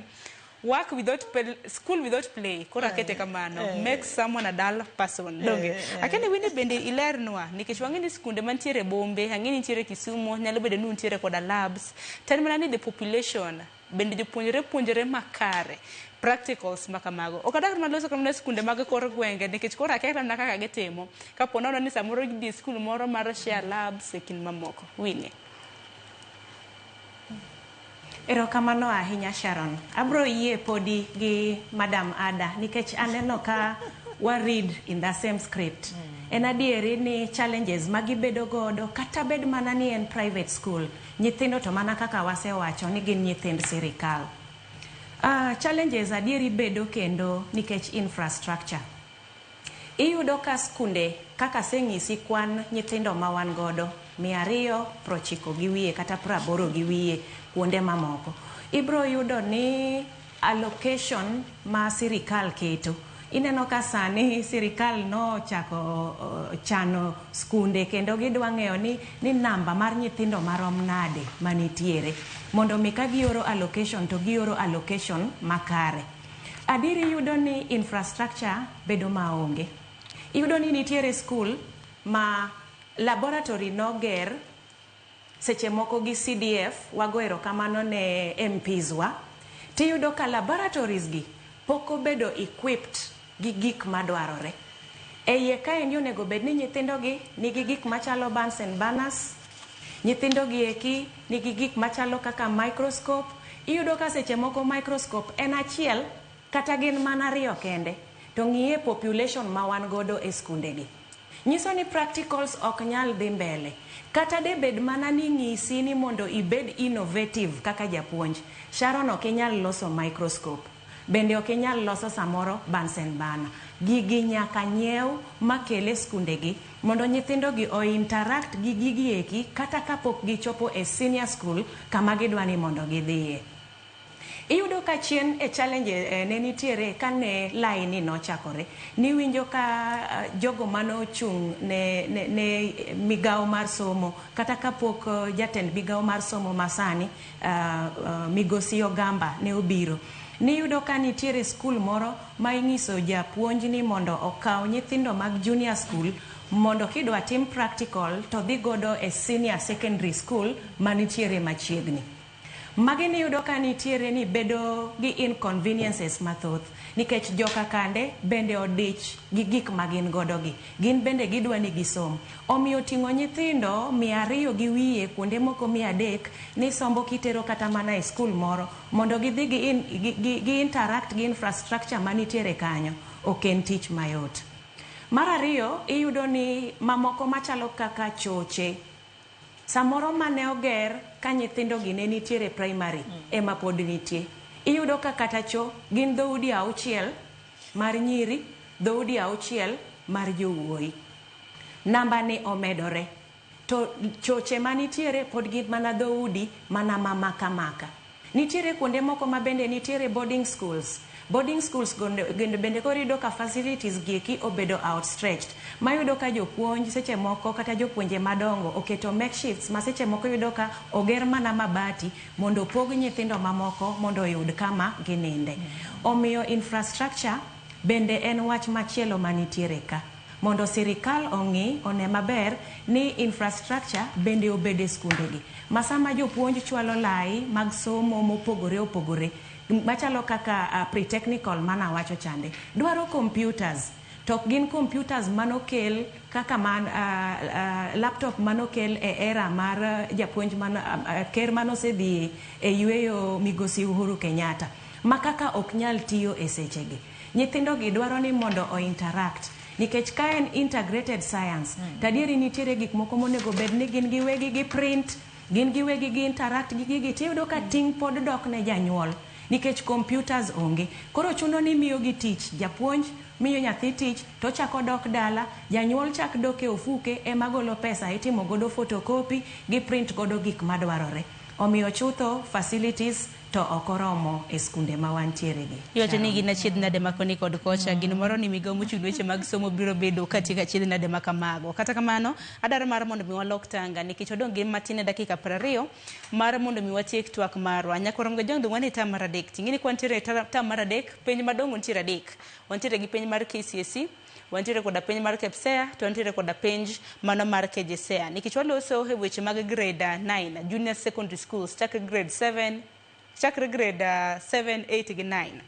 Speaker 1: work without school without play. Koro akete kamano. Make someone a dull person. Donge. Akeni Winnie bende ilernwa nikech wang'e ni skunde mantiere e bombe, ang'e ni nitiere Kisumu, nyalo bedo ni untiere koda labs. To en mana ni the population bende jopuonjre puonjore makare practicals makamago. Ok adag mana loso kamano skunde mag kor gwenge nikech koro akia kata mana kaka gitimo. Kapo nono ni samoro gidhi e skul moro mar share labs e kind mamoko. Winnie.
Speaker 3: Erokamano ahinya, Sharon. Abro yie podi gi Madam Ada nikech aneno ka wa read in the same script. En adieri ni challenges magibedo godo kata bed mana ni en private school, nyithindo to mana kaka wasewacho ni gin nyithind sirikal. Challenges adieri bedo kendo nikech infrastructure. Iyudo ka skunde kaka aseng'isi kwan nyithindo ma wan godo 290 gi wiye kata 80 gi wiye kuonde mamoko. Ibro yudo ni allocation ma sirikal keto. Ineno ka sani sirikal nochako chano skunde kendo gidwa ng'eyo ni namba mar nyithindo marom nade manitiere. Mondo mi ka gioro allocation to gioro allocation makare. Adieri iyudo ni infrastructure bedo maonge. Iyudo ni nitiere skul ma laboratory noger seche moko gi CDF, wago erokamano ne MPs wa. Tiyudo ka laboratories gi pok obedo equipped gi gik madwarore. E iye kaendi onego bed ni nyithindo gi nigi gik machalo Bunsen burners, nyithindo gi eki nigi gik machalo kaka microscope. Iyudo ka seche moko microscope en achiel kata gin mana 2 kende. To ng'iye population ma wan godo e skunde gi. Nyiso ni practicals ok nyal dhi mbele. Kata de bed mana ni ng'isi ni mondo ibed innovative kaka japuonj. Sharon ok inyal loso microscope. Bende ok inyal loso samoro Bunsen burner. Gigi nyaka nyiew makele skunde gi mondo nyithindo gi o interact gi gigi eki kata kapok gichopo e senior school kama gidwa ni mondo gidhiye. Iyudo ka chien e challenge ne nitiere kane laini nochakore. Niwinjo ka jogo manochung' ne migawo mar somo kata kapok jatend migawo mar somo masani Migosi Ogamba ne obiro. Niyudo ka nitiere skul moro ma ing'iso japuonj ni mondo okaw nyithindo mag junior school mondo kidwa tim practical to dhi godo e senior secondary school manitiere machiegni. Magi niyudo ka nitiere ni bedo gi inconveniences mathoth nikech joka kande bende odich gi gik ma gin godo gi. Gin bende gidwa ni gisom. Omiyo ting'o nyithindo 200 gi wiye kuonde moko 300 ni sombo kitero kata mana e skul moro mondo gidhi gi interact gi infrastructure manitiere kanyo ok en tich mayot. Mar ariyo, iyudo ni mamoko machalo kaka choche samoro mane oger ka nyithindo gi ne nitiere primary ema pod nitie. Iyudo ka kata cho gin dhoudi 6 mar nyiri, dhoudi 6 mar jowuoyi. Namba ni omedore. To choche manitiere pod gin mana dhoudi mana mamaka maka. Nitiere kuonde moko ma bende nitiere boarding schools. Boarding schools bende koro iyudo ka facilities gi eki obedo outstretched. Mayudo ka jopuonj seche moko kata jopuonje madongo oketo makeshifts ma seche moko iyudo ka oger mana mabati mondo opog nyithindo mamoko mondo oyud kama gininde. Omiyo infrastructure bende en wach machielo manitiere ka. Mondo sirikal ong'i one maber ni infrastructure bende obed e skundegi. Ma sama jopuonj chwalo lai mag somo mopogore opogore machalo kaka pre-technical manawacho chande dwaro computers. To ok gin computers manokel kaka man laptop manokel e era mar japuonj man ker manosedhi e yueyo Migosi Uhuru Kenyatta ma kaka ok nyal tiyo e sechegi. Nyithindo gi dwaro ni mondo o interact nikech ka en integrated science to adieri nitiere gik moko monego bed ni gin giwegi gi print, gin giwegi gi interact gi gigi tiyudo ka ting' pod dok ne janyuol. Nikech computers onge. Koro chuno ni miyo gi tich, japuonj miyo nyathi tich to chako dok dala, janyuol chak dok e ofuke ema golo pesa itimo godo photocopy gi print godo gik madwarore. Omiyo chutho facilities to ok oromo e skunde ma wantiere gi.
Speaker 1: Iwacho ni gin achiedh nade ma koni kod kocha, gin moro ni migao mochung' weche mag somo biro bedo katieko achiedh nade ma kamago. Kata kamano, adwaro mar mondo mi walok tanga nikech wadong' gi matin e dakika 20 mar mondo mi watiek twak marwa. Nyaka warom ga jong wan e term mar adek. Ting'e ni kwantiere e term mar adek, penj madongo nitiere adek. Wantiere gi penj mar KCSE, wantiere koda penj mar KPSEA, to wantiere koda penj mano mar KJSEA. Nikech waloso e weche mag grade 9, junior secondary schools, chakre grade 7, chakre grade 7, 8 gi 9.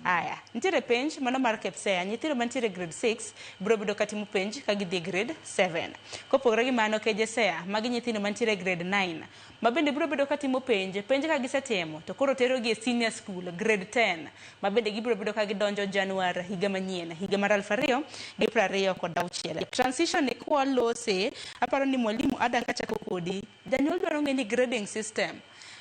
Speaker 1: Aya, nitiere penj mano mar KPSEA, nyithindo mantiere grade 6 biro bedo katimo penj ka gidhi grade 7. Kopogore gi mano KJSEA, magi nyithindo mantiere grade 9, ma bende biro bedo katimo penj, penj ka gisetimo to koro terogi e senior school grade 10, ma bende gibiro bedo ka gidonjo Januar higa manyien, higa mar 2026. Transition ni kwalose, aparo ni mwalimu Ada kachako kodi, janyuol dwaro ng'e ni grading system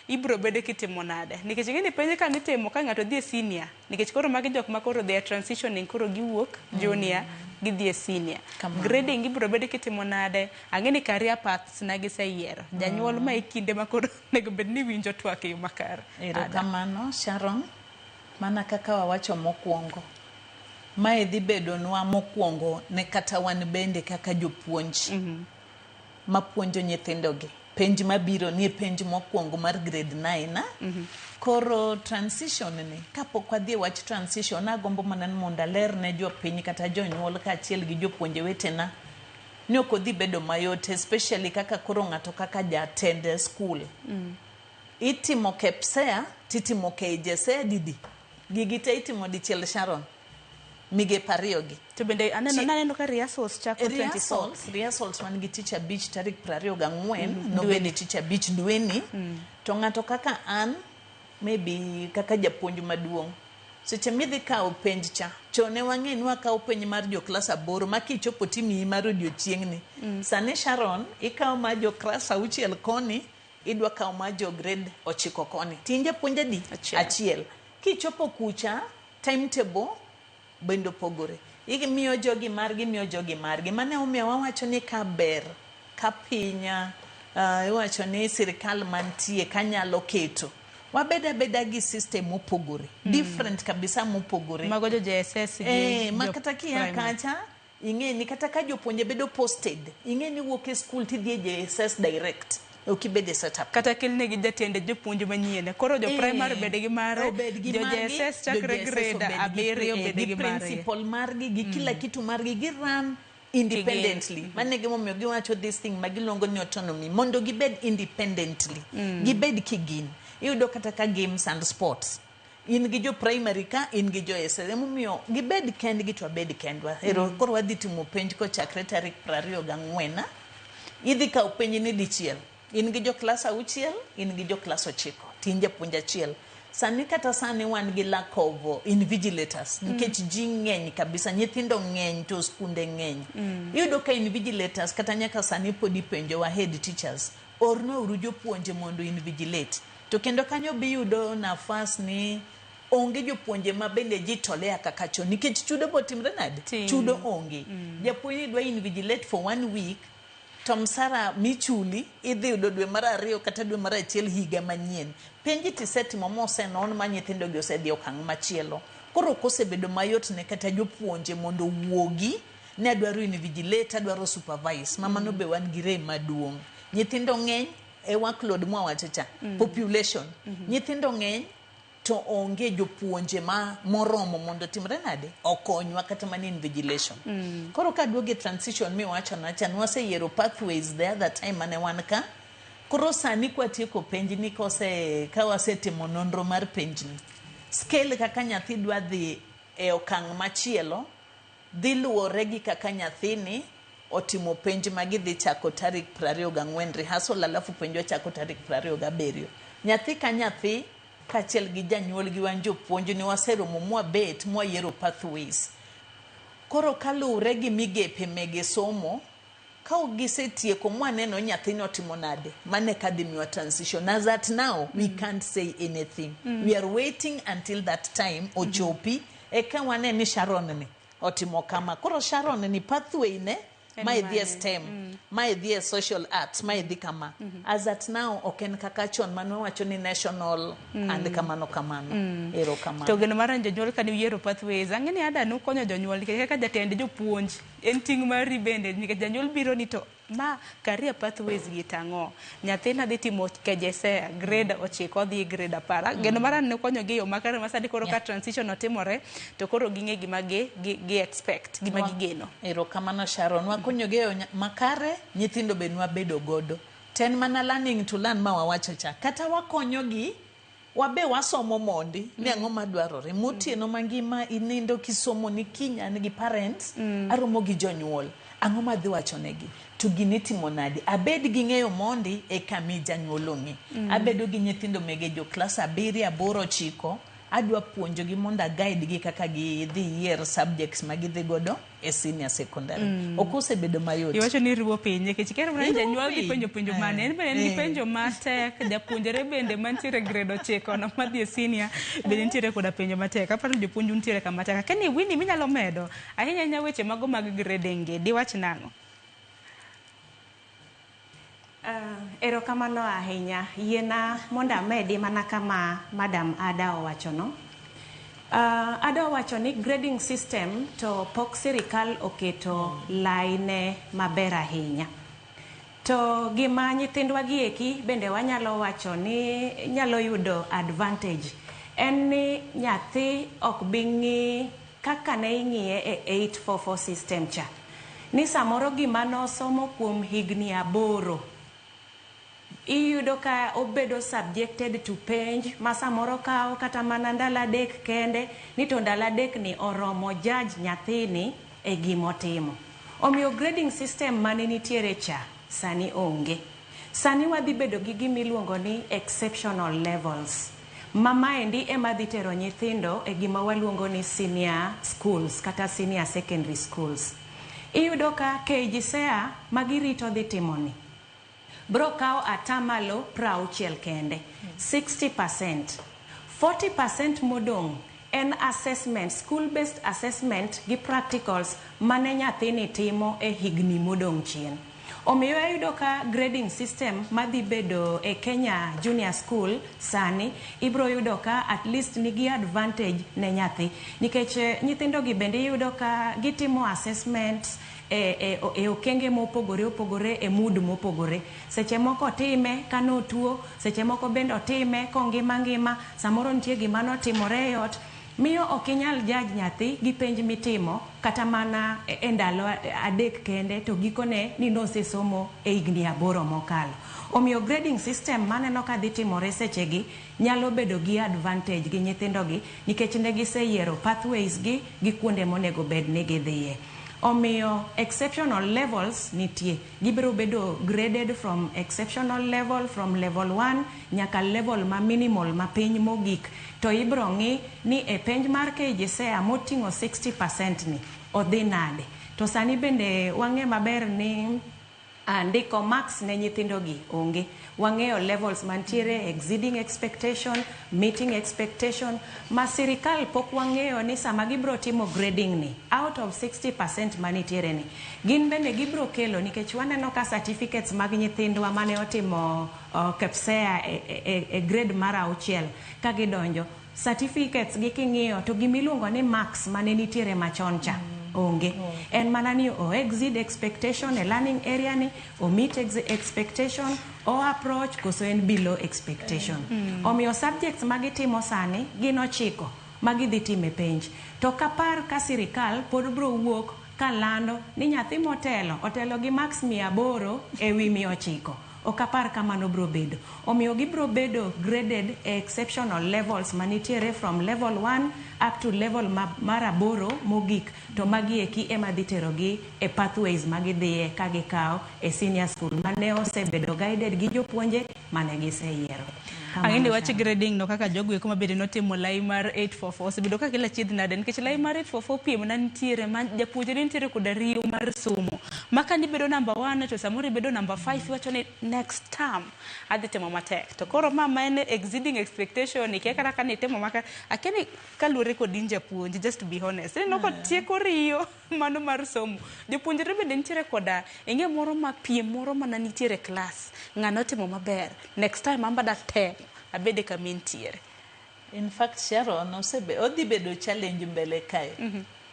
Speaker 1: ibiro bedo kitimo nade nikech ing'e ni penj ka nitimo ka ng'ato dhi e senior nikech koro magi jok ma koro they are transitioning koro giwuok junior gidhi e senior.
Speaker 2: Kamano.
Speaker 1: Grading ibiro bedo kitimo nade ang'e ni career paths na giseyiero janyuol ma e kinde ma koro onego bed ni winjo twak e yo makare.
Speaker 2: Erokamano Sharon. Mana kaka wawacho mokwongo, mae dhi bedonwa mokwongo ne kata wan bende kaka jopuonj mapuonjo nyithindogi. Penj mabiro ni e penj mokwongo mar grade 9. Koro transition ni, kapok wadhi e wach transition, agombo mana ni mondo aler ne jopiny kata jonyuol kaachiel gi jopuonje wetena ni ok odhi bedo mayot, especially kaka koro ng'ato kaka jatend skul. Itimo KPSEA titimo KJSEA didi. Gigi te itimo dichiel Sharon. Migepe ariyo gi.
Speaker 1: To bende aneno naneno ka rehearsals chako 24.
Speaker 2: Rehearsals wan gi tich abich tarik 24 nobed tich abich dweni. To ng'ato kaka an, maybe kaka japuonj maduong', seche midhi kawo penj cha, chon ne wang'e ni wakawo penj mar jo klas aboro ma kichopo timiyi mar odiochieng'ni. Sani Sharon, ikawo mar jo klas auchiel koni, idwa kawo mar jo grade 9 koni. Tin japuonj adi?
Speaker 1: Achiel.
Speaker 2: Achiel. Kichopo kucha, timetable bende opogore. Imiyo jogi margi, imiyo jogi margi. Mano emomiyo wawacho ni ka ber, ka piny, iwacho ni sirikal mantie kanyalo keto. Wabed abeda gi system mopogore. Different kabisa mopogore.
Speaker 1: Mago jo JSS gi
Speaker 2: ma
Speaker 1: jo
Speaker 2: kata kia
Speaker 1: primary.
Speaker 2: Kacha, ing'e ni kata ka jopuonje bedo posted, ing'e ni wuok e school tidhi e JSS direct. Ok ibed e setup.
Speaker 1: Kata kelnegi jatend jopuonj manyien. Koro jo primary bed gi mare,
Speaker 2: obed gi
Speaker 1: jo
Speaker 2: margi,
Speaker 1: JSS
Speaker 2: jo
Speaker 1: chakre
Speaker 2: JSS
Speaker 1: grade
Speaker 2: obed gi
Speaker 1: 7 bed
Speaker 2: gi
Speaker 1: gi margi.
Speaker 2: principal margi, gi kila kitu margi, gi run independently. Mano e gimomiyo giwacho this thing ma giluongo ni autonomy, mondo gibed independently. Gibed kigin. Iyudo kata ka games and sports. In gi jo primary ka, in gi jo SS. Emomiyo gibed kendgi to wabed kendwa. Ero koro wadhi timo penj kochakre tarik 24. Idhi kawo penj ni dichiel. In gi jo klas 6, in gi jo klas 9. Tin japuonj achiel. Sani kata sani wan gi lack of invigilators nikech ji ng'eny kabisa, nyithindo ng'eny to skunde ng'eny. Iyudo ka invigilators kata nyaka sani pod ipenjowa head teachers, ornwa uru jopuonje mondo invigilate. To kendo kanyo biyudo nafas ni onge jopuonje ma bende jitolea kaka chon nikech chudo botimre nade?
Speaker 1: Tin.
Speaker 2: Chudo onge. Japuonj ni dwa invigilate for one week to msara michuli idhi yudo dwe mar 2 kata dwe mar 1 higa manyien. Penj tisetimo mosenon ma nyithindo gi osedhi okang' machielo. Koro ok osebedo mayot ne kata jopuonje mondo owuogi ni adwaro invigilate, adwaro supervise. Ma mano be wan gi rem maduong'. Nyithindo ng'eny e workload mwawacho cha, population. Nyithindo ng'eny to onge jopuonje ma moromo mondo timre nade okonywa kata mana invigilation. Koro kaduogo e transition miwacho na cha, nwaseyiero pathways the other time mane wan ka. Koro sani kwatieko penjni kose ka wasetimo nonro mar penjni, scale kaka nyathi dwa dhi e okang' machielo dhi luwore gi kaka nyathini otimo penj ma gidhi chako tarik 24 rehearsal, alafu penj ochako tarik 27. Nyathi ka nyathi kaachiel gi janyuol gi wan jopuonj ni waseromo mwabet mwayiero pathways. Koro kaluwre gi migepe mege somo, Ka ok gisetieko mwaneno ni nyathini otimo nade, mano eka dhi miwa transition. As at now, we can't say anything. We are waiting until that time ochopi, eka wane ni Sharon ni otimo kama. Koro Sharon ni pathway ne,
Speaker 1: En
Speaker 2: mae dhi e
Speaker 1: mane?
Speaker 2: STEM, mae dhi e social arts, mae dhi kama. As at now, ok en kaka chon mane wawacho ni national and kamano kamano. Erokamano.
Speaker 1: To geno mar jonyuol kane uyiero pathways, ang'e ni Ada nukonyo jonyuol nikech kaka jatend jopuonj en ting' mari bende nikech janyuol biro ni to ma career pathways gi tang'o nyathina dhi timo KJSEA grade 9 odhi grade 10. Geno mara ni nukonyo gi e yo makare ma sani koro ka transition otimore to koro ging'e gima gi expect, gima gigeno.
Speaker 2: Erokamano Sharon. Wakonyo gi e yo makare, nyithindo be nwabedo godo. To en mana learning to learn ma wawacho cha. Kata wakonyogi, wabe wasomo mondi ni ang'o madwarore. Motieno mangima inindo kisomo ni kiny an gi parents, aromo gi jonyuol. Ang'o madhi wacho negi? To gini itimo nade? Abed gi ng'eyo mondi eka mi janyuol ong'e. Abedo gi nyithindo mege jo klas 7, 8, 9, adwa puonjogi mondo a guide gi kaka gidhi yier subjects ma gidhi godo e senior secondary. Ok osebedo mayot.
Speaker 1: Iwacho ni riwo piny nikech kero mana
Speaker 2: Iriwo
Speaker 1: janyuol dhi
Speaker 2: piny.
Speaker 1: penjo penjo mane en bende en gi penjo matek, japuonjre bende mantiere grade 9 no madhi e senior bende nitiere koda penjo matek. Aparo ni jopuonj nitiere kama tek. Akia ni Winnie minyalo medo ahinya ahinya weche mago mag grading gi diwach nang'o?
Speaker 3: Erokamano ahinya. Yiena mondo amedi mana kama Madam Ada owachono. Ada owacho ni grading system to pok sirikal oketo laine maber ahinya. To gima nyithindwa gi eki bende wanyalo wacho ni nyalo yudo advantage en ni nyathi ok bi ng'i kaka ne ing'iye e 844 system cha. Ni samoro gima nosomo kuom higni 8 iyudo ka obedo subjected to penj ma samoro kawo kata mana ndalo 3 kende ni to ndalo 3 ni oromo judge nyathini e gimotimo. Omiyo grading system mane nitiere cha sani onge. Sani wadhi bedo gi gimiluongo ni exceptional levels. Ma maendi ema dhi tero nyithindo e gima waluongo ni senior schools kata senior secondary schools. Iyudo ka KJSEA magirito dhi timo ni bro kawo atamalo 60 kende, 60%. 40% modong' en assessment, school based assessment gi practicals mane nyathini timo e higni modong' chien. Omiyo ayudo ka grading system madhi bedo e Kenya Junior School sani ibro yudo ka at least nigi advantage ne nyathi. Nikech nyithindo gi bende iyudo ka gitimo assessment e okenge mopogore opogore e mood mopogore. Seche moko otime ka notuo, seche moko bende otime kongima ngima, samoro nitie gima notimore e ot. Miyo ok inyal judge nyathi gi penj mitimo kata mana e ndalo 3 kende to gikone ni nosesomo e higni 8 mokalo. Omiyo grading system maneno ka dhi timore sechegi nyalo bedo gi advantage gi nyithindo gi nikech ne giseyiero pathways gi gi kuonde monego bed ni gidhiye. Omiyo exceptional levels nitie. Gibiro bedo graded from exceptional level, from level 1 nyaka level ma minimal ma piny mogik. To ibiro ng'i ni e penj mar KJSEA moting'o 60% ni odhi nade. To sani bende wang'e maber ni ndiko marks ne nyithindo gi onge. Wang'eyo levels mantiere exceeding expectation, meeting expectation, ma sirikal pok wang'eyo ni sama gibiro timo grading ni out of 60% manitiere ni gin bende gibiro kelo nikech waneno ka certificates mag nyithindwa mane otimo KPSEA e grade mar 6 ka gidonjo certificates gi king'iyo to gimiluongo ni marks mane nitiere machon cha onge. En mana ni o exceed expectation e learning area ni, o meet expectation, o approach koso en below expectation. Omiyo subjects magitimo sani gin 9 magidhi time penj. To kapar ka sirikal pod bro wuok kalando ni nyathi motelo otelo gi marks 800 ewi 900. Ok apar kamano bro bedo. Omiyo gibro bedo graded e exceptional levels manitiere from level 1 up to level mar 8 mogik. To magi eki ema dhi terogi e pathways magidhiye ka gikawo e senior school mane osebedo guided gi jopuonje mane giseyiero.
Speaker 1: Ang'e ni wach grading no kaka jogo eko mabende notimo lai mar 844 osebedo ka kelo achiedh nade nikech lai mar 844 piem na nitiere ma japuonjre nitiere koda riyo mar somo. Ma ka nibedo number 1 to samoro ibedo number 5, iwacho ni next term adhi timo matek. To koro ma en exceeding expectation, ikia kata ka nitimo maka akia ni kaluwore kod in japuonj, just to be honest. Ineno ka tieko riyo mano mar somo. Jopuonjre bende nitiere koda ing'e moro ma piem moro mana nitiere e klas. Ng'ano otimo maber. Next time an bende atem abede kama entiere.
Speaker 2: In fact, Sharon, odhi bedo challenge mbele kae.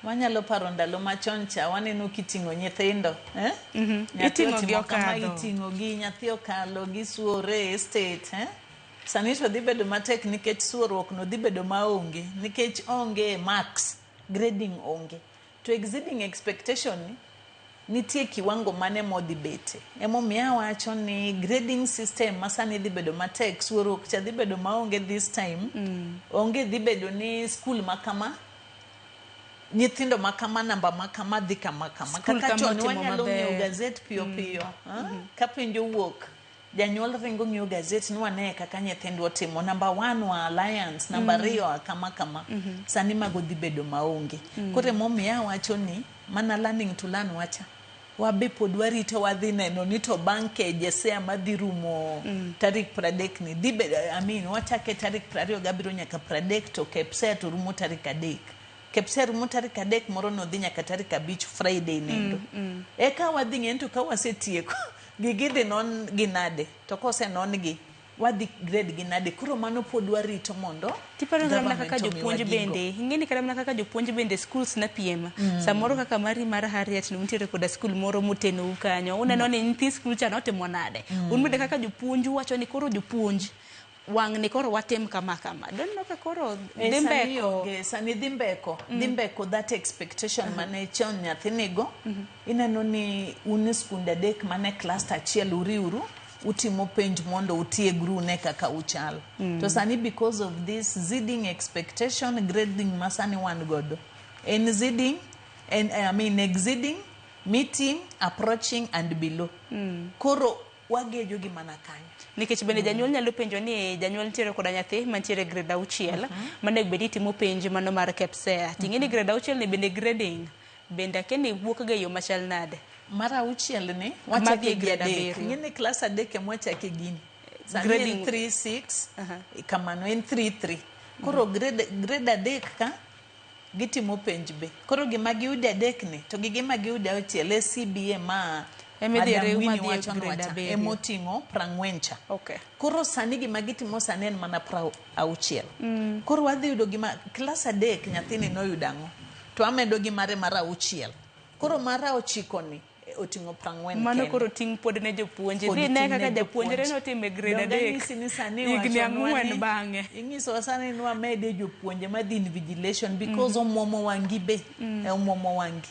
Speaker 2: Wanyalo paro ndalo machon cha waneno kiting'o nyithindo, eh? Nyathi
Speaker 1: Iting'o gi
Speaker 2: otimo kama,
Speaker 1: okadho.
Speaker 2: iting'o gi, nyathi okalo, gisuore e state, eh? Sani to dhi bedo matek nikech suoruok no dhi bedo maonge nikech onge marks, grading onge. To exceeding expectation ni nitie kiwango mane modhi bete. Emomiyo awacho ni grading system ma sani dhi bedo matek, suoruok cha dhi bedo maonge this time. Onge dhi bedo ni skul ma kama, nyithindo ma kama, namba ma kama dhi kama kama.
Speaker 1: Skul
Speaker 2: Kaka
Speaker 1: kama
Speaker 2: chon
Speaker 1: otimo
Speaker 2: wanyalo ng'iewo
Speaker 1: maber.
Speaker 2: gazet piyo piyo. Ka penj owuok, janyuol ringo ng'iewo gazet ni wane kaka nyithindwa otimo. Namba 1 wa Alliance, namba 2 kama kama. Sani mago dhi bedo maonge. Koro emomiyo awacho ni mana learning to learn wacha. Wabe pod warito wadhi neno ni to bang' KJSEA madhi rumo tarik 30 ni dhi bedo, I mean, wachake tarik 27 nyaka 30 to KPSEA to rumo tarik 3. KPSEA rumo tarik 3 moro no dhi nyaka tarik 5 Friday nendo. Eka wadhi ng'e ni to ka wasetieko gigi idhi non gi nade to kosenon gi wadhi grade gi nade. Koro mano pod warito mondo
Speaker 1: Tiparo kata mana kaka
Speaker 2: government omiwa
Speaker 1: jopuonj
Speaker 2: gigo.
Speaker 1: bende, ing'e ni kata mana kaka jopuonj bende schools na piem. Samoro kaka mari mar Harriet ni untiere koda skul moro motenou kanyo. Uneno ni nyithi skul cha notimo nade. Un bende kaka jopuonj uwacho ni koro jopuonj wang' ni koro watim kama kama. Doneno ka koro dhi
Speaker 2: Sani
Speaker 1: mbeko.
Speaker 2: onge, sani dhi mbeko, dhi mbeko that expectation mane chon nyathi nigo. Ineno ni un e skunde adek mane cluster achiel uriuru, utimo penj mondo utiegru ne kaka uchal. To sani because of this exceeding expectation, grading ma sani wan godo, en exceeding, en, I mean exceeding, meeting, approaching and below. Koro wagejo gi mana kanyo.
Speaker 1: Nikech bende janyuol nyalo penjo ni janyuol nitiere koda nyathi mantiere grade 6 manego bed ni timo penj mano mar KPSEA. Ting'e ni grade 6 ni bende grading bende akia ni wuok ga e yo machal nade.
Speaker 2: Mar 6 ni
Speaker 1: Madhi
Speaker 2: wachake
Speaker 1: e
Speaker 2: gi
Speaker 1: grade
Speaker 2: 3.
Speaker 1: 7.
Speaker 2: Ing'e ni klas 3 ema wachake gini. Sani en
Speaker 1: Grading.
Speaker 2: 3 6, kamano en 3 3. Koro grade 3 ka gitimo penj be. Koro gima giyudo 3 ni to gi gima giyudo 6 e CBA ma
Speaker 1: Ema idhi
Speaker 2: Madam
Speaker 1: riw
Speaker 2: Winnie
Speaker 1: madhi e
Speaker 2: wachonwa
Speaker 1: grade
Speaker 2: cha,
Speaker 1: 7.
Speaker 2: emoting'o 40 cha.
Speaker 1: Okay.
Speaker 2: Koro sani gima gitimo sani en mana 60. Koro wadhi yudo gima klas 3 nyathini noyudo ang'o? To amedo gi mare mar 6. Koro mar 9 ni oting'o 40
Speaker 1: Mano
Speaker 2: kende.
Speaker 1: koro ting' pod ne jopuonj.
Speaker 2: Pod
Speaker 1: Idhi ne
Speaker 2: ting' ne
Speaker 1: kaka japuonjre
Speaker 2: jopuonj.
Speaker 1: notimo e grade
Speaker 2: Donge
Speaker 1: 3.
Speaker 2: anyisi ni sani
Speaker 1: Higni
Speaker 2: iwachonwa
Speaker 1: 4
Speaker 2: ni-
Speaker 1: bang'e.
Speaker 2: Inyisowa sani ni wamede jopuonje madhi invigilation because omuomo wang'i be. Omuomo wang'i.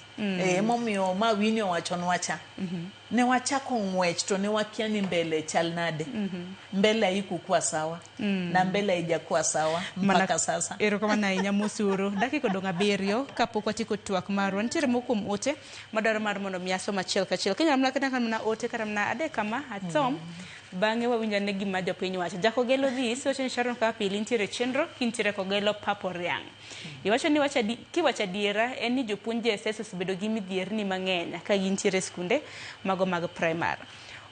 Speaker 2: Emomiyo ma Winnie owachonwa cha. Ne wachako ng'wech to ne wakia ni mbele chal nade. Mbele haikukuwa sawa. Na mbele haijakuwa sawa mpaka sasa.
Speaker 1: Erokamano ahinya Mosuru. Dakika odong' 7 kapok watieko twak marwa. Nitiere moko kuom ote madwaro mar mondo mi asom achiel kachiel. Kinyalo mana kata mana ote kata mana 3 kama asom. Bang'e wawinjo ane gima jopiny wacho. Jakogelo this wacho ni Sharon kaka pile intiere chenro kintiere Kogelo Papo Riang'. Iwacho ni kiwacho adiera en ni jopuonj JSS osebedo gi midhierni mang'eny ka gintiere e skunde mago mag primary.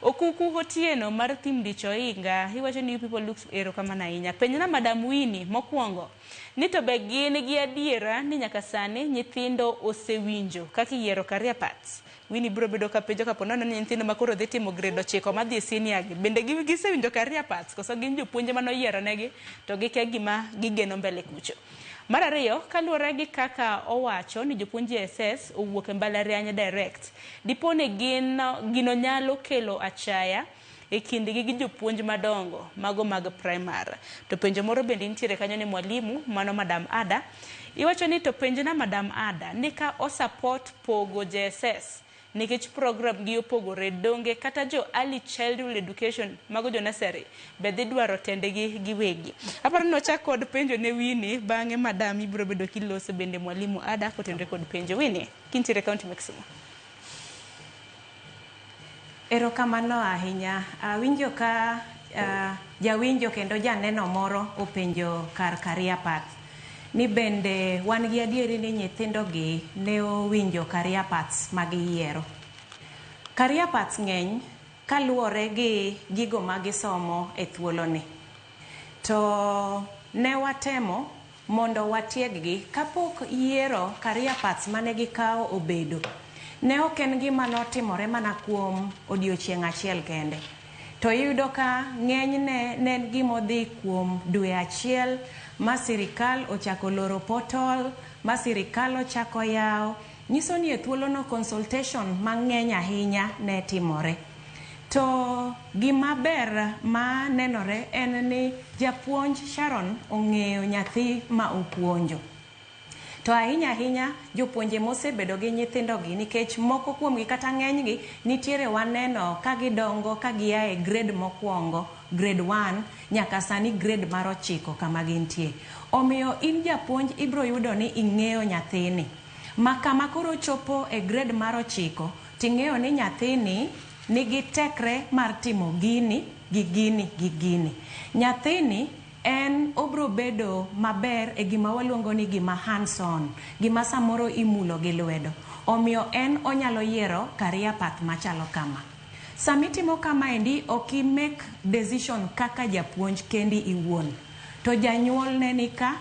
Speaker 1: Okuku Otieno mar Thim Dicho Oinga iwacho ni you people looks erokamano ahinya. Penjna Madam Winnie mokwongo ni to be gin gi adiera ni nyaka sani nyithindo osewinjo kaka iyiero career paths. Winnie biro bedo ka penjo kapo nono ni nyithindo ma koro dhi timo grade 9 madhi e senior gi bende gisewinjo career paths koso gin jopuonje manoyiero negi to gikia gima gigeno mbele kucho. Mar ariyo, kaluwore gi kaka owacho ni jopuonj JSS owuok e mbalariany direct, dipo ni gino nyalo kelo achaya e kindgi gi jopuonj madongo mago mag primary. To penjo moro bende nitiere kanyo ni mwalimu mano Madam Ada, iwacho ni to penjna Madam Ada ni ka osupport pogo JSS nikech program gi opogore donge kata jo early childhood education mago jo nursery be dhi dwaro tendgi giwegi. Aparo ni wachak kod penjo ne Winnie, bang'e madam ibiro bedo kiloso bende mwalimu Ada kotenore kod penjo. Winnie, kintiere county ma Kisumu.
Speaker 3: Erokamano ahinya. Awinjo ka jawinjo kendo janeno moro openjo kar career path ni bende wan gi adieri ni nyithindo gi ne owinjo career paths magiyiero. Career paths ng'eny kaluwore gi gigo ma gisomo e thuoloni. To ne watemo mondo watieg-gi kapok yiero career paths mane gikawo obedo. Ne ok en gima notimore mana kuom odiochieng' achiel kende. To iyudo ka ng'enyne ne en gimodhi kuom dwe achiel ma sirikal ochako loro portal, ma sirikal ochako yawo. Nyiso ni e thuolono consultation mang'eny ahinya ne timore. To gima ber ma nenore en ni japuonj Sharon ong'eyo nyathi ma opuonjo. To ahinya ahinya jopuonje mosebedo gi nyithindogi nikech moko kuomgi kata ng'enygi nitiere waneno ka gidongo ka gia e grade mokwongo, grade 1 nyaka sani grade mar 9 kama gintie. Omiyo in japuonj ibiro yudo ni ing'eyo nyathini. Ma kama koro ochopo e grade mar 9 ting'eyo ni nyathini nigi tekre mar timo gini gi gini gi gini. Nyathini en obro bedo maber e gima waluongo ni gima hands on, gima samoro imulo gi lwedo. Omiyo en onyalo yiero career path machalo kama. Samitimo kamaendi ok i make decision kaka japuonj kendi iwuon. To janyuol ne nika,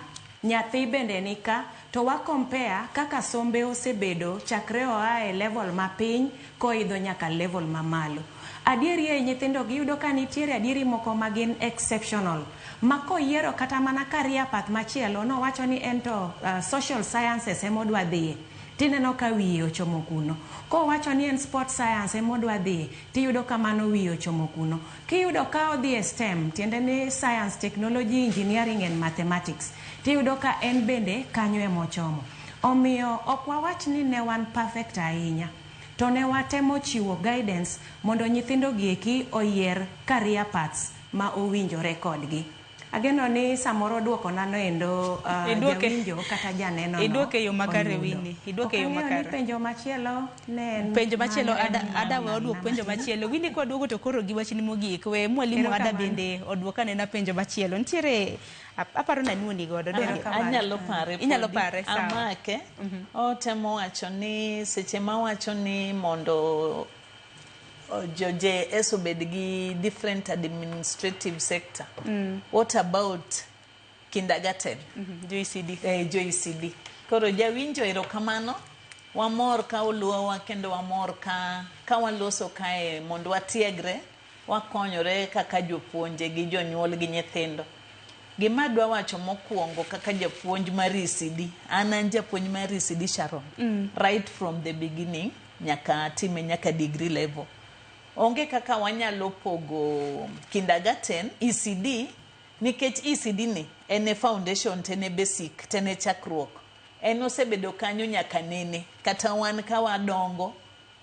Speaker 3: nyathi bende nika, to wa compare kaka sombe osebedo chakre oa e level mapiny koidho nyaka level mamalo. Adieri ei nyithindo giyudo ka nitiere adieri moko ma gin exceptional. Ma koyiero kata mana career path machielo nowacho ni en to social sciences emodwa dhiye. Tineno ka wiye ochomo kuno. Kowacho ni en sport science emodwa dhiye, tiyudo ka mano wiye ochomo kuno. Kiyudo ka odhi e STEM, tiende ni science, technology, engineering and mathematics, tiyudo ka en bende kanyo emochomo. Omiyo ok wawach ni ne wan perfect ahinya. To ne watemo chiwo guidance mondo nyithindo gi eki oyier career paths ma owinjore kodgi. Ageno ni samoro duoko nano endo jawinjo kata janeno no.
Speaker 1: Iduoke e yo makare Winnie, iduoke e yo makare.
Speaker 3: Penjo machielo ne en
Speaker 1: penjo machielo ada we oduok penjo machielo. Winnie kwa duogo to koro gi wachni mogik we mwalimu Ada bende oduok anena penjo machielo. Nitiere aparo na nuoni godo.
Speaker 2: Anyalo pare.
Speaker 1: Inyalo pare, sawa.
Speaker 2: Amake. Otemo wacho ni seche ma wacho ni mondo jo JS obed gi different administrative sector. What about kindergarten?
Speaker 1: Jo ECD.
Speaker 2: Jo ECD. Koro jawinjo erokamano. Wamor ka uluowa kendo wamor ka waloso kae mondo watiegre, wakonyore kaka jopuonje gi jonyuol gi nyithindo. Gima adwa wacho mokwongo kaka japuonj mar ECD, an japuonj mar ECD Sharon. Right from the beginning nyaka time nyaka degree level. Onge kaka wanyalo pogo kindergarten, ECD, nikech ECD ni en e foundation, to en e basic, to en e chakruok. En osebedo kanyo nyaka nene. Kata wan ka wadongo,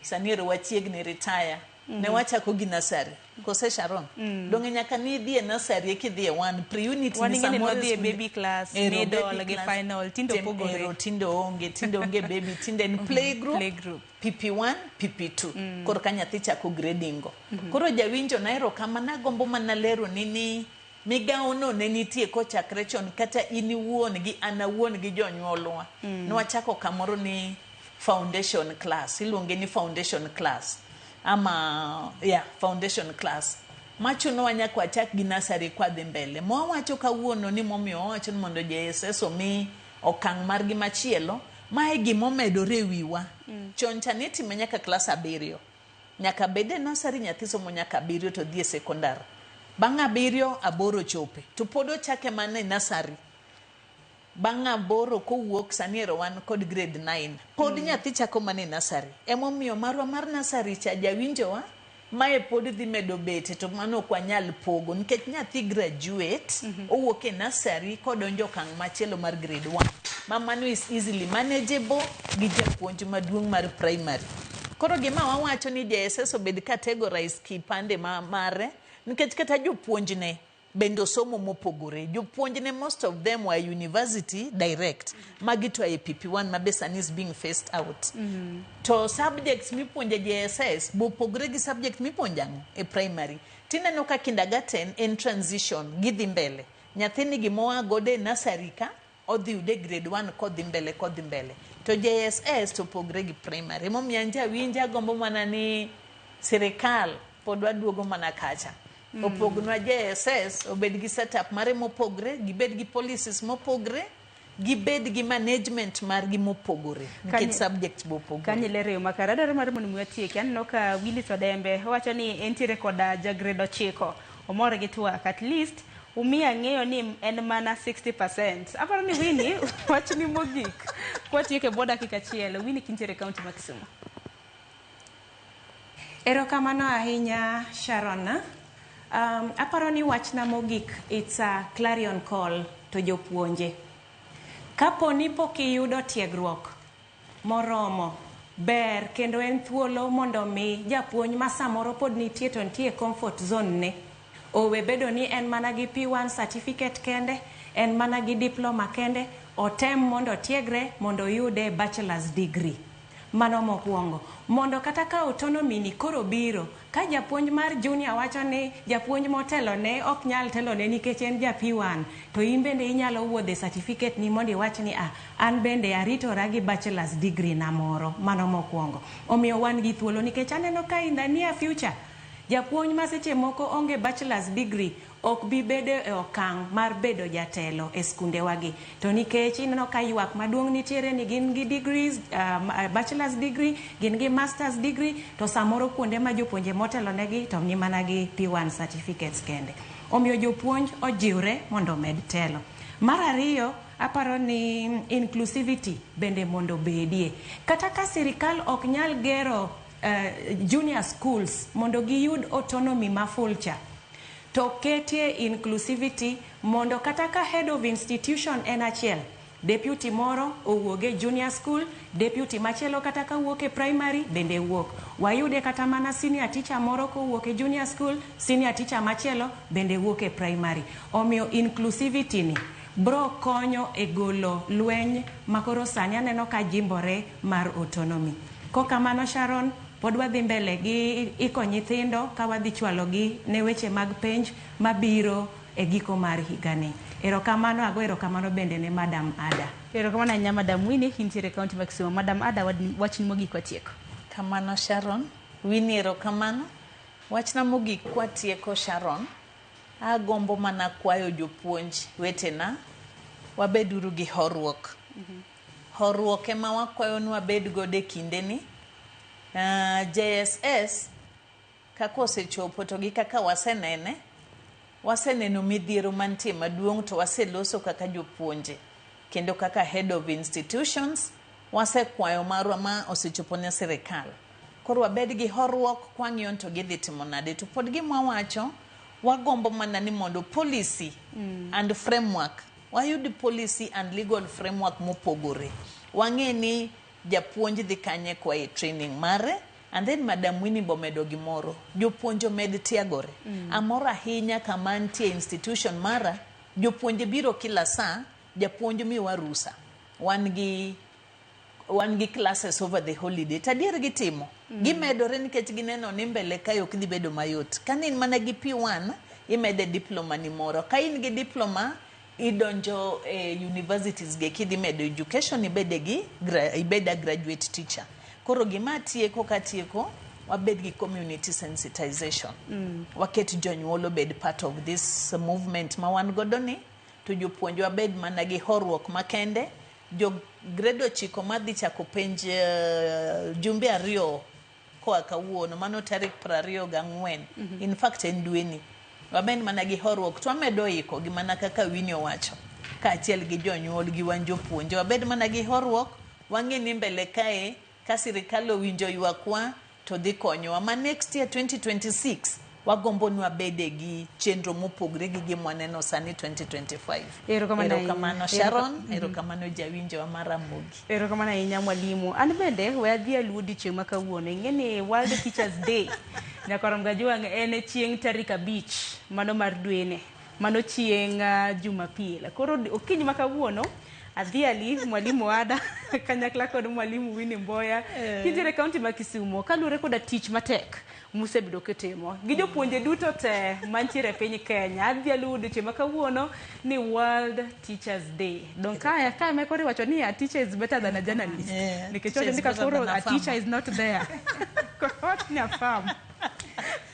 Speaker 2: sani ero wachiegni retire. Ne wachako gi nursery. Kose Sharon? Donge nyaka ni idhi e nursery eka idhi e one pre-unit
Speaker 1: Wan
Speaker 2: ni
Speaker 1: ing'e ni
Speaker 2: samoro
Speaker 1: wadhi e
Speaker 2: skul-
Speaker 1: baby class,
Speaker 2: Ero,
Speaker 1: middle
Speaker 2: baby
Speaker 1: gi
Speaker 2: class.
Speaker 1: final, tinde opogore.
Speaker 2: Ero, tinde onge, tinde onge baby, tinde en playgroup,
Speaker 1: Playgroup.
Speaker 2: PP1, PP2. Koro ka nyathi chako grading go. Koro jawinjo na erokamano, agombo mana lero ni migawo no ne nitie kochakre chon kata in iwuon gi an awuon gi jonyuolwa. Nwachako kamoro ni foundation class, iluonge ni foundation class. Ama, yeah, foundation class. Machunowa nyaka wachak gi nursery kwadhi mbele. Mwawacho kawuono ni momiyo wawacho ni mondo JSS omi okang' margi machielo, mae gimomedore e wiwa. Chon cha nitime nyaka klas 7. Nyaka bed e nursery nyathi somo nyaka 7 to dhi e sekondar. Bang' 7, 8 chope. To pod ochake mana e nursery. Bang' 8 kowuok sani ero wan kod grade 9. Pod nyathi chako mana e nursery. Emomiyo marwa mar nursery cha jawinjowa, mae pod dhi medo bete to mano ok wanyal pogo nikech nyathi graduate owuok e nursery kodonjo okang' machielo mar grade 1. Ma mano is easily manageable gi japuonj maduong' mar primary. Koro gima wawacho ni JSS obed categorize kipande ma mare nikech kata jopuonjne bende osomo mopogore. Jopuonjne most of them were university direct. Magi to e PP1 ma be sani is being phased out. To subjects mipuonjo e JSS bopogore gi subject mipuonjo ang'o e primary. Tineno ka kindergarten en transition, gidhi mbele. Nyathini gimoa godo e nursery ka, odhi yude grade 1 kodhi mbele kodhi mbele. To JSS to opogre gi primary. Emomiyo an jawinjo agombo mana ni Sirikal pod waduogo mana kacha. Opognwa JSS obed gi setup mare mopogre, gibed gi policies mopogre, gibed gi management margi mopogore nikech subjects bopogore.
Speaker 1: Kanyo ilero yo makare. Adwaro mar mondo mi watieki. Aneno ka Willis Odembe owacho ni entiere koda ja grade 9. Omor gi twak. At least umiya ng'eyo ni en mana 60%. Aparo ni Winnie, wachni mogik. Kwatieko e bwo dakika achiel. Winnie kintiere e kaunti ma Kisumu.
Speaker 3: Erokamano ahinya, Sharon. Aparo ni wachna mogik, it's a clarion call to jopuonje. Kapo ni pok iyudo tiegruok moromo, ber kendo en thuolo mondo mi japuonj ma samoro pod nitie to nitie e comfort zone ne owe bedo ni en mana gi P1 certificate kende, en mana gi diploma kende, otem mondo otiegre mondo oyude bachelor's degree. Mano mokwongo. Mondo kata ka autonomy ni koro biro, ka japuonj mar junior wacho ni japuonj motelo ne ok nyal telone nikech en ja P1, to in bende inyalo wuodhe certificate ni mondo iwach ni an bende aritora gi bachelor's degree na moro. Mano mokwongo. Omiyo wan gi thuolo nikech aneno ka in the near future, japuonj ma seche moko onge bachelor's degree ok bi bedo e okang' mar bedo jatelo e skundewagi. To nikech ineno ka ywak maduong' nitiere ni gin gi degrees, bachelor's degree, gin gi master's degree, to samoro kuonde ma jopuonje motelo negi to ni mana gi P1 certificates kende. Omiyo jopuonj ojiwre mondo omed telo. Mar ariyo, aparo ni inclusivity bende mondo obedie. Kata ka sirikal ok nyal gero junior schools mondo giyud autonomy ma full cha, to ketie inclusivity mondo kata ka head of institution en achiel, deputy moro owuog e junior school, deputy machielo kata ka wuok e primary bende wuok. Wayude kata mana senior teacher moro kowuok e junior school, senior teacher machielo bende wuok e primary. Omiyo inclusivity ni bro konyo e golo lweny makoro sani aneno ka jimbore mar autonomy. Kokamano, Sharon, pod wadhi mbele gi iko nyithindo ka wadhi chwalogi ne weche mag penj mabiro e giko mar higani. Erokamano, ago erokamano bende ne Madam Ada.
Speaker 1: Erokamano ahinya, Madam Winnie, kintiere e kaunti ma Kisumu. Madam Ada, wachni mogik watieko.
Speaker 2: Kamano, Sharon. Winnie, erokamano. Wachna mogik kwatieko, Sharon, agombo mana kwayo jopuonj wetena, wabeduru gi horuok. Horuok ema wakwayo ni wabed godo e kindeni. JSS kaka osechopo to gi kaka wasenene, waseneno midhiero mantie maduong' to waseloso kaka jopuonje kendo kaka head of institutions wasekwayo marwa ma osechopo ne sirikal. Koro wabed gi horuok kwang'iyo ni to gidhi timo nade. To pod gima wawacho, wagombo mana ni mondo policy and framework, wayud policy and legal framework mopogore. Wang'e ni japuonj dhi kanye kwaye training mare. And then Madam Winnie bomedo gimoro, jopuonj omed tiegore. Amor ahinya kama nitie institution mara, jopuonje biro kila saa, japuonj miwa rusa. Wan gi classes over the holiday. To adier gitimo. Gimedore nikech gineno ni mbele kae ok dhi bedo mayot. Ka in mana gi P1, imede diploma ni moro. Ka in gi diploma, idonjo e universities ge kidhi medo education ibede gi ibed a graduate teacher. Koro gima tieko katieko, wabed gi community sensitization. Waket jonyuol obed part of this movement ma wan godo ni, to jopuonj wabed mana gi horuok makende. Jo grade 9 madhi chako penj jumbe 2 koa kawuono, mano tarik 24. In fact en dweni. Wabed mana gi horuok to wamedo iko gi mana kaka Winnie owacho. Kaachiel gi jonyuol gi wan jopuonje. Wabed mana gi horuok, wang'e ni mbele kae ka sirikal owinjo ywakwa to dhi konyowa. Ma next year 2026 wagombo ni wabede gi chenro mopogre gi gima waneno sani 2025.
Speaker 1: Erokamano ahinya.
Speaker 2: Erokamano Sharon, erokamano jawinjowa mar Ramogi.
Speaker 1: Erokamano ahinya, mwalimu. An bende we adhi aluo odiochieng' ma kawuono. Ing'e ni World Teachers Day Nyakwarom Gajwang' en chieng' tarik 5 mano mar dwene. Mano chieng' Jumapil. Koro okinyi ma kawuono adhiali mwalimu Ada kanyakla kod mwalimu Winnie Mboya kintiere e kaunti ma Kisumu kaluwore koda tich matek musebedo kitimo gi jopuonje duto te mantiere e piny Kenya. Adhi aluwo odiochieng' ma kawuono ni World Teachers Day. Dong kaya ka ema koro iwacho ni a teacher is better than a journalist.
Speaker 2: Yeah,
Speaker 1: Nikech
Speaker 2: teacher
Speaker 1: wacho
Speaker 2: is
Speaker 1: ni ka
Speaker 2: better
Speaker 1: koro
Speaker 2: than a
Speaker 1: a teacher
Speaker 2: farmer.
Speaker 1: is not there. Koro wach ni a farm.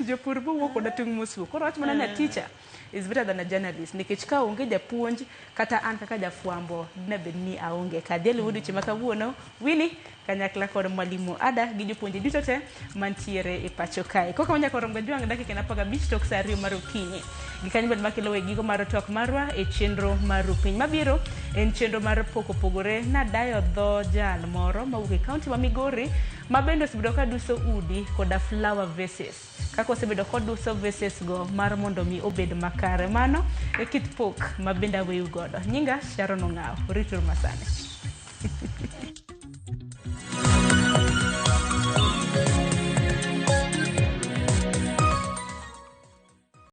Speaker 1: Jopur bowuok koda tung' mosuo. Koro wach mana ni a teacher is better than a journalist nikech ka onge japuonj kata an kaka jafwambo dine bed ni aonge ka. Adhialo odiochieng' ma kawuono Winnie kanyakla kod mwalimu Ada gi jopuonje duto te mantiere e pacho kae. Koka wanyako rom gajwang' dakika en 15 tok saa 2 mar okinyi. Gikanyo bende makelo e giko mar twak marwa e chenro mar piny mabiro en chenro mar pok opogore nadayo dho jal moro mawuok e kaunti ma Migori ma bende osebedo ka duso udi koda flower vases kaka osebedo koduso vases go mar mondo mi obed makare. Mano e kit pok ma bende aweyu godo. Nyinga Sharon Ong'aw. Rituru masani.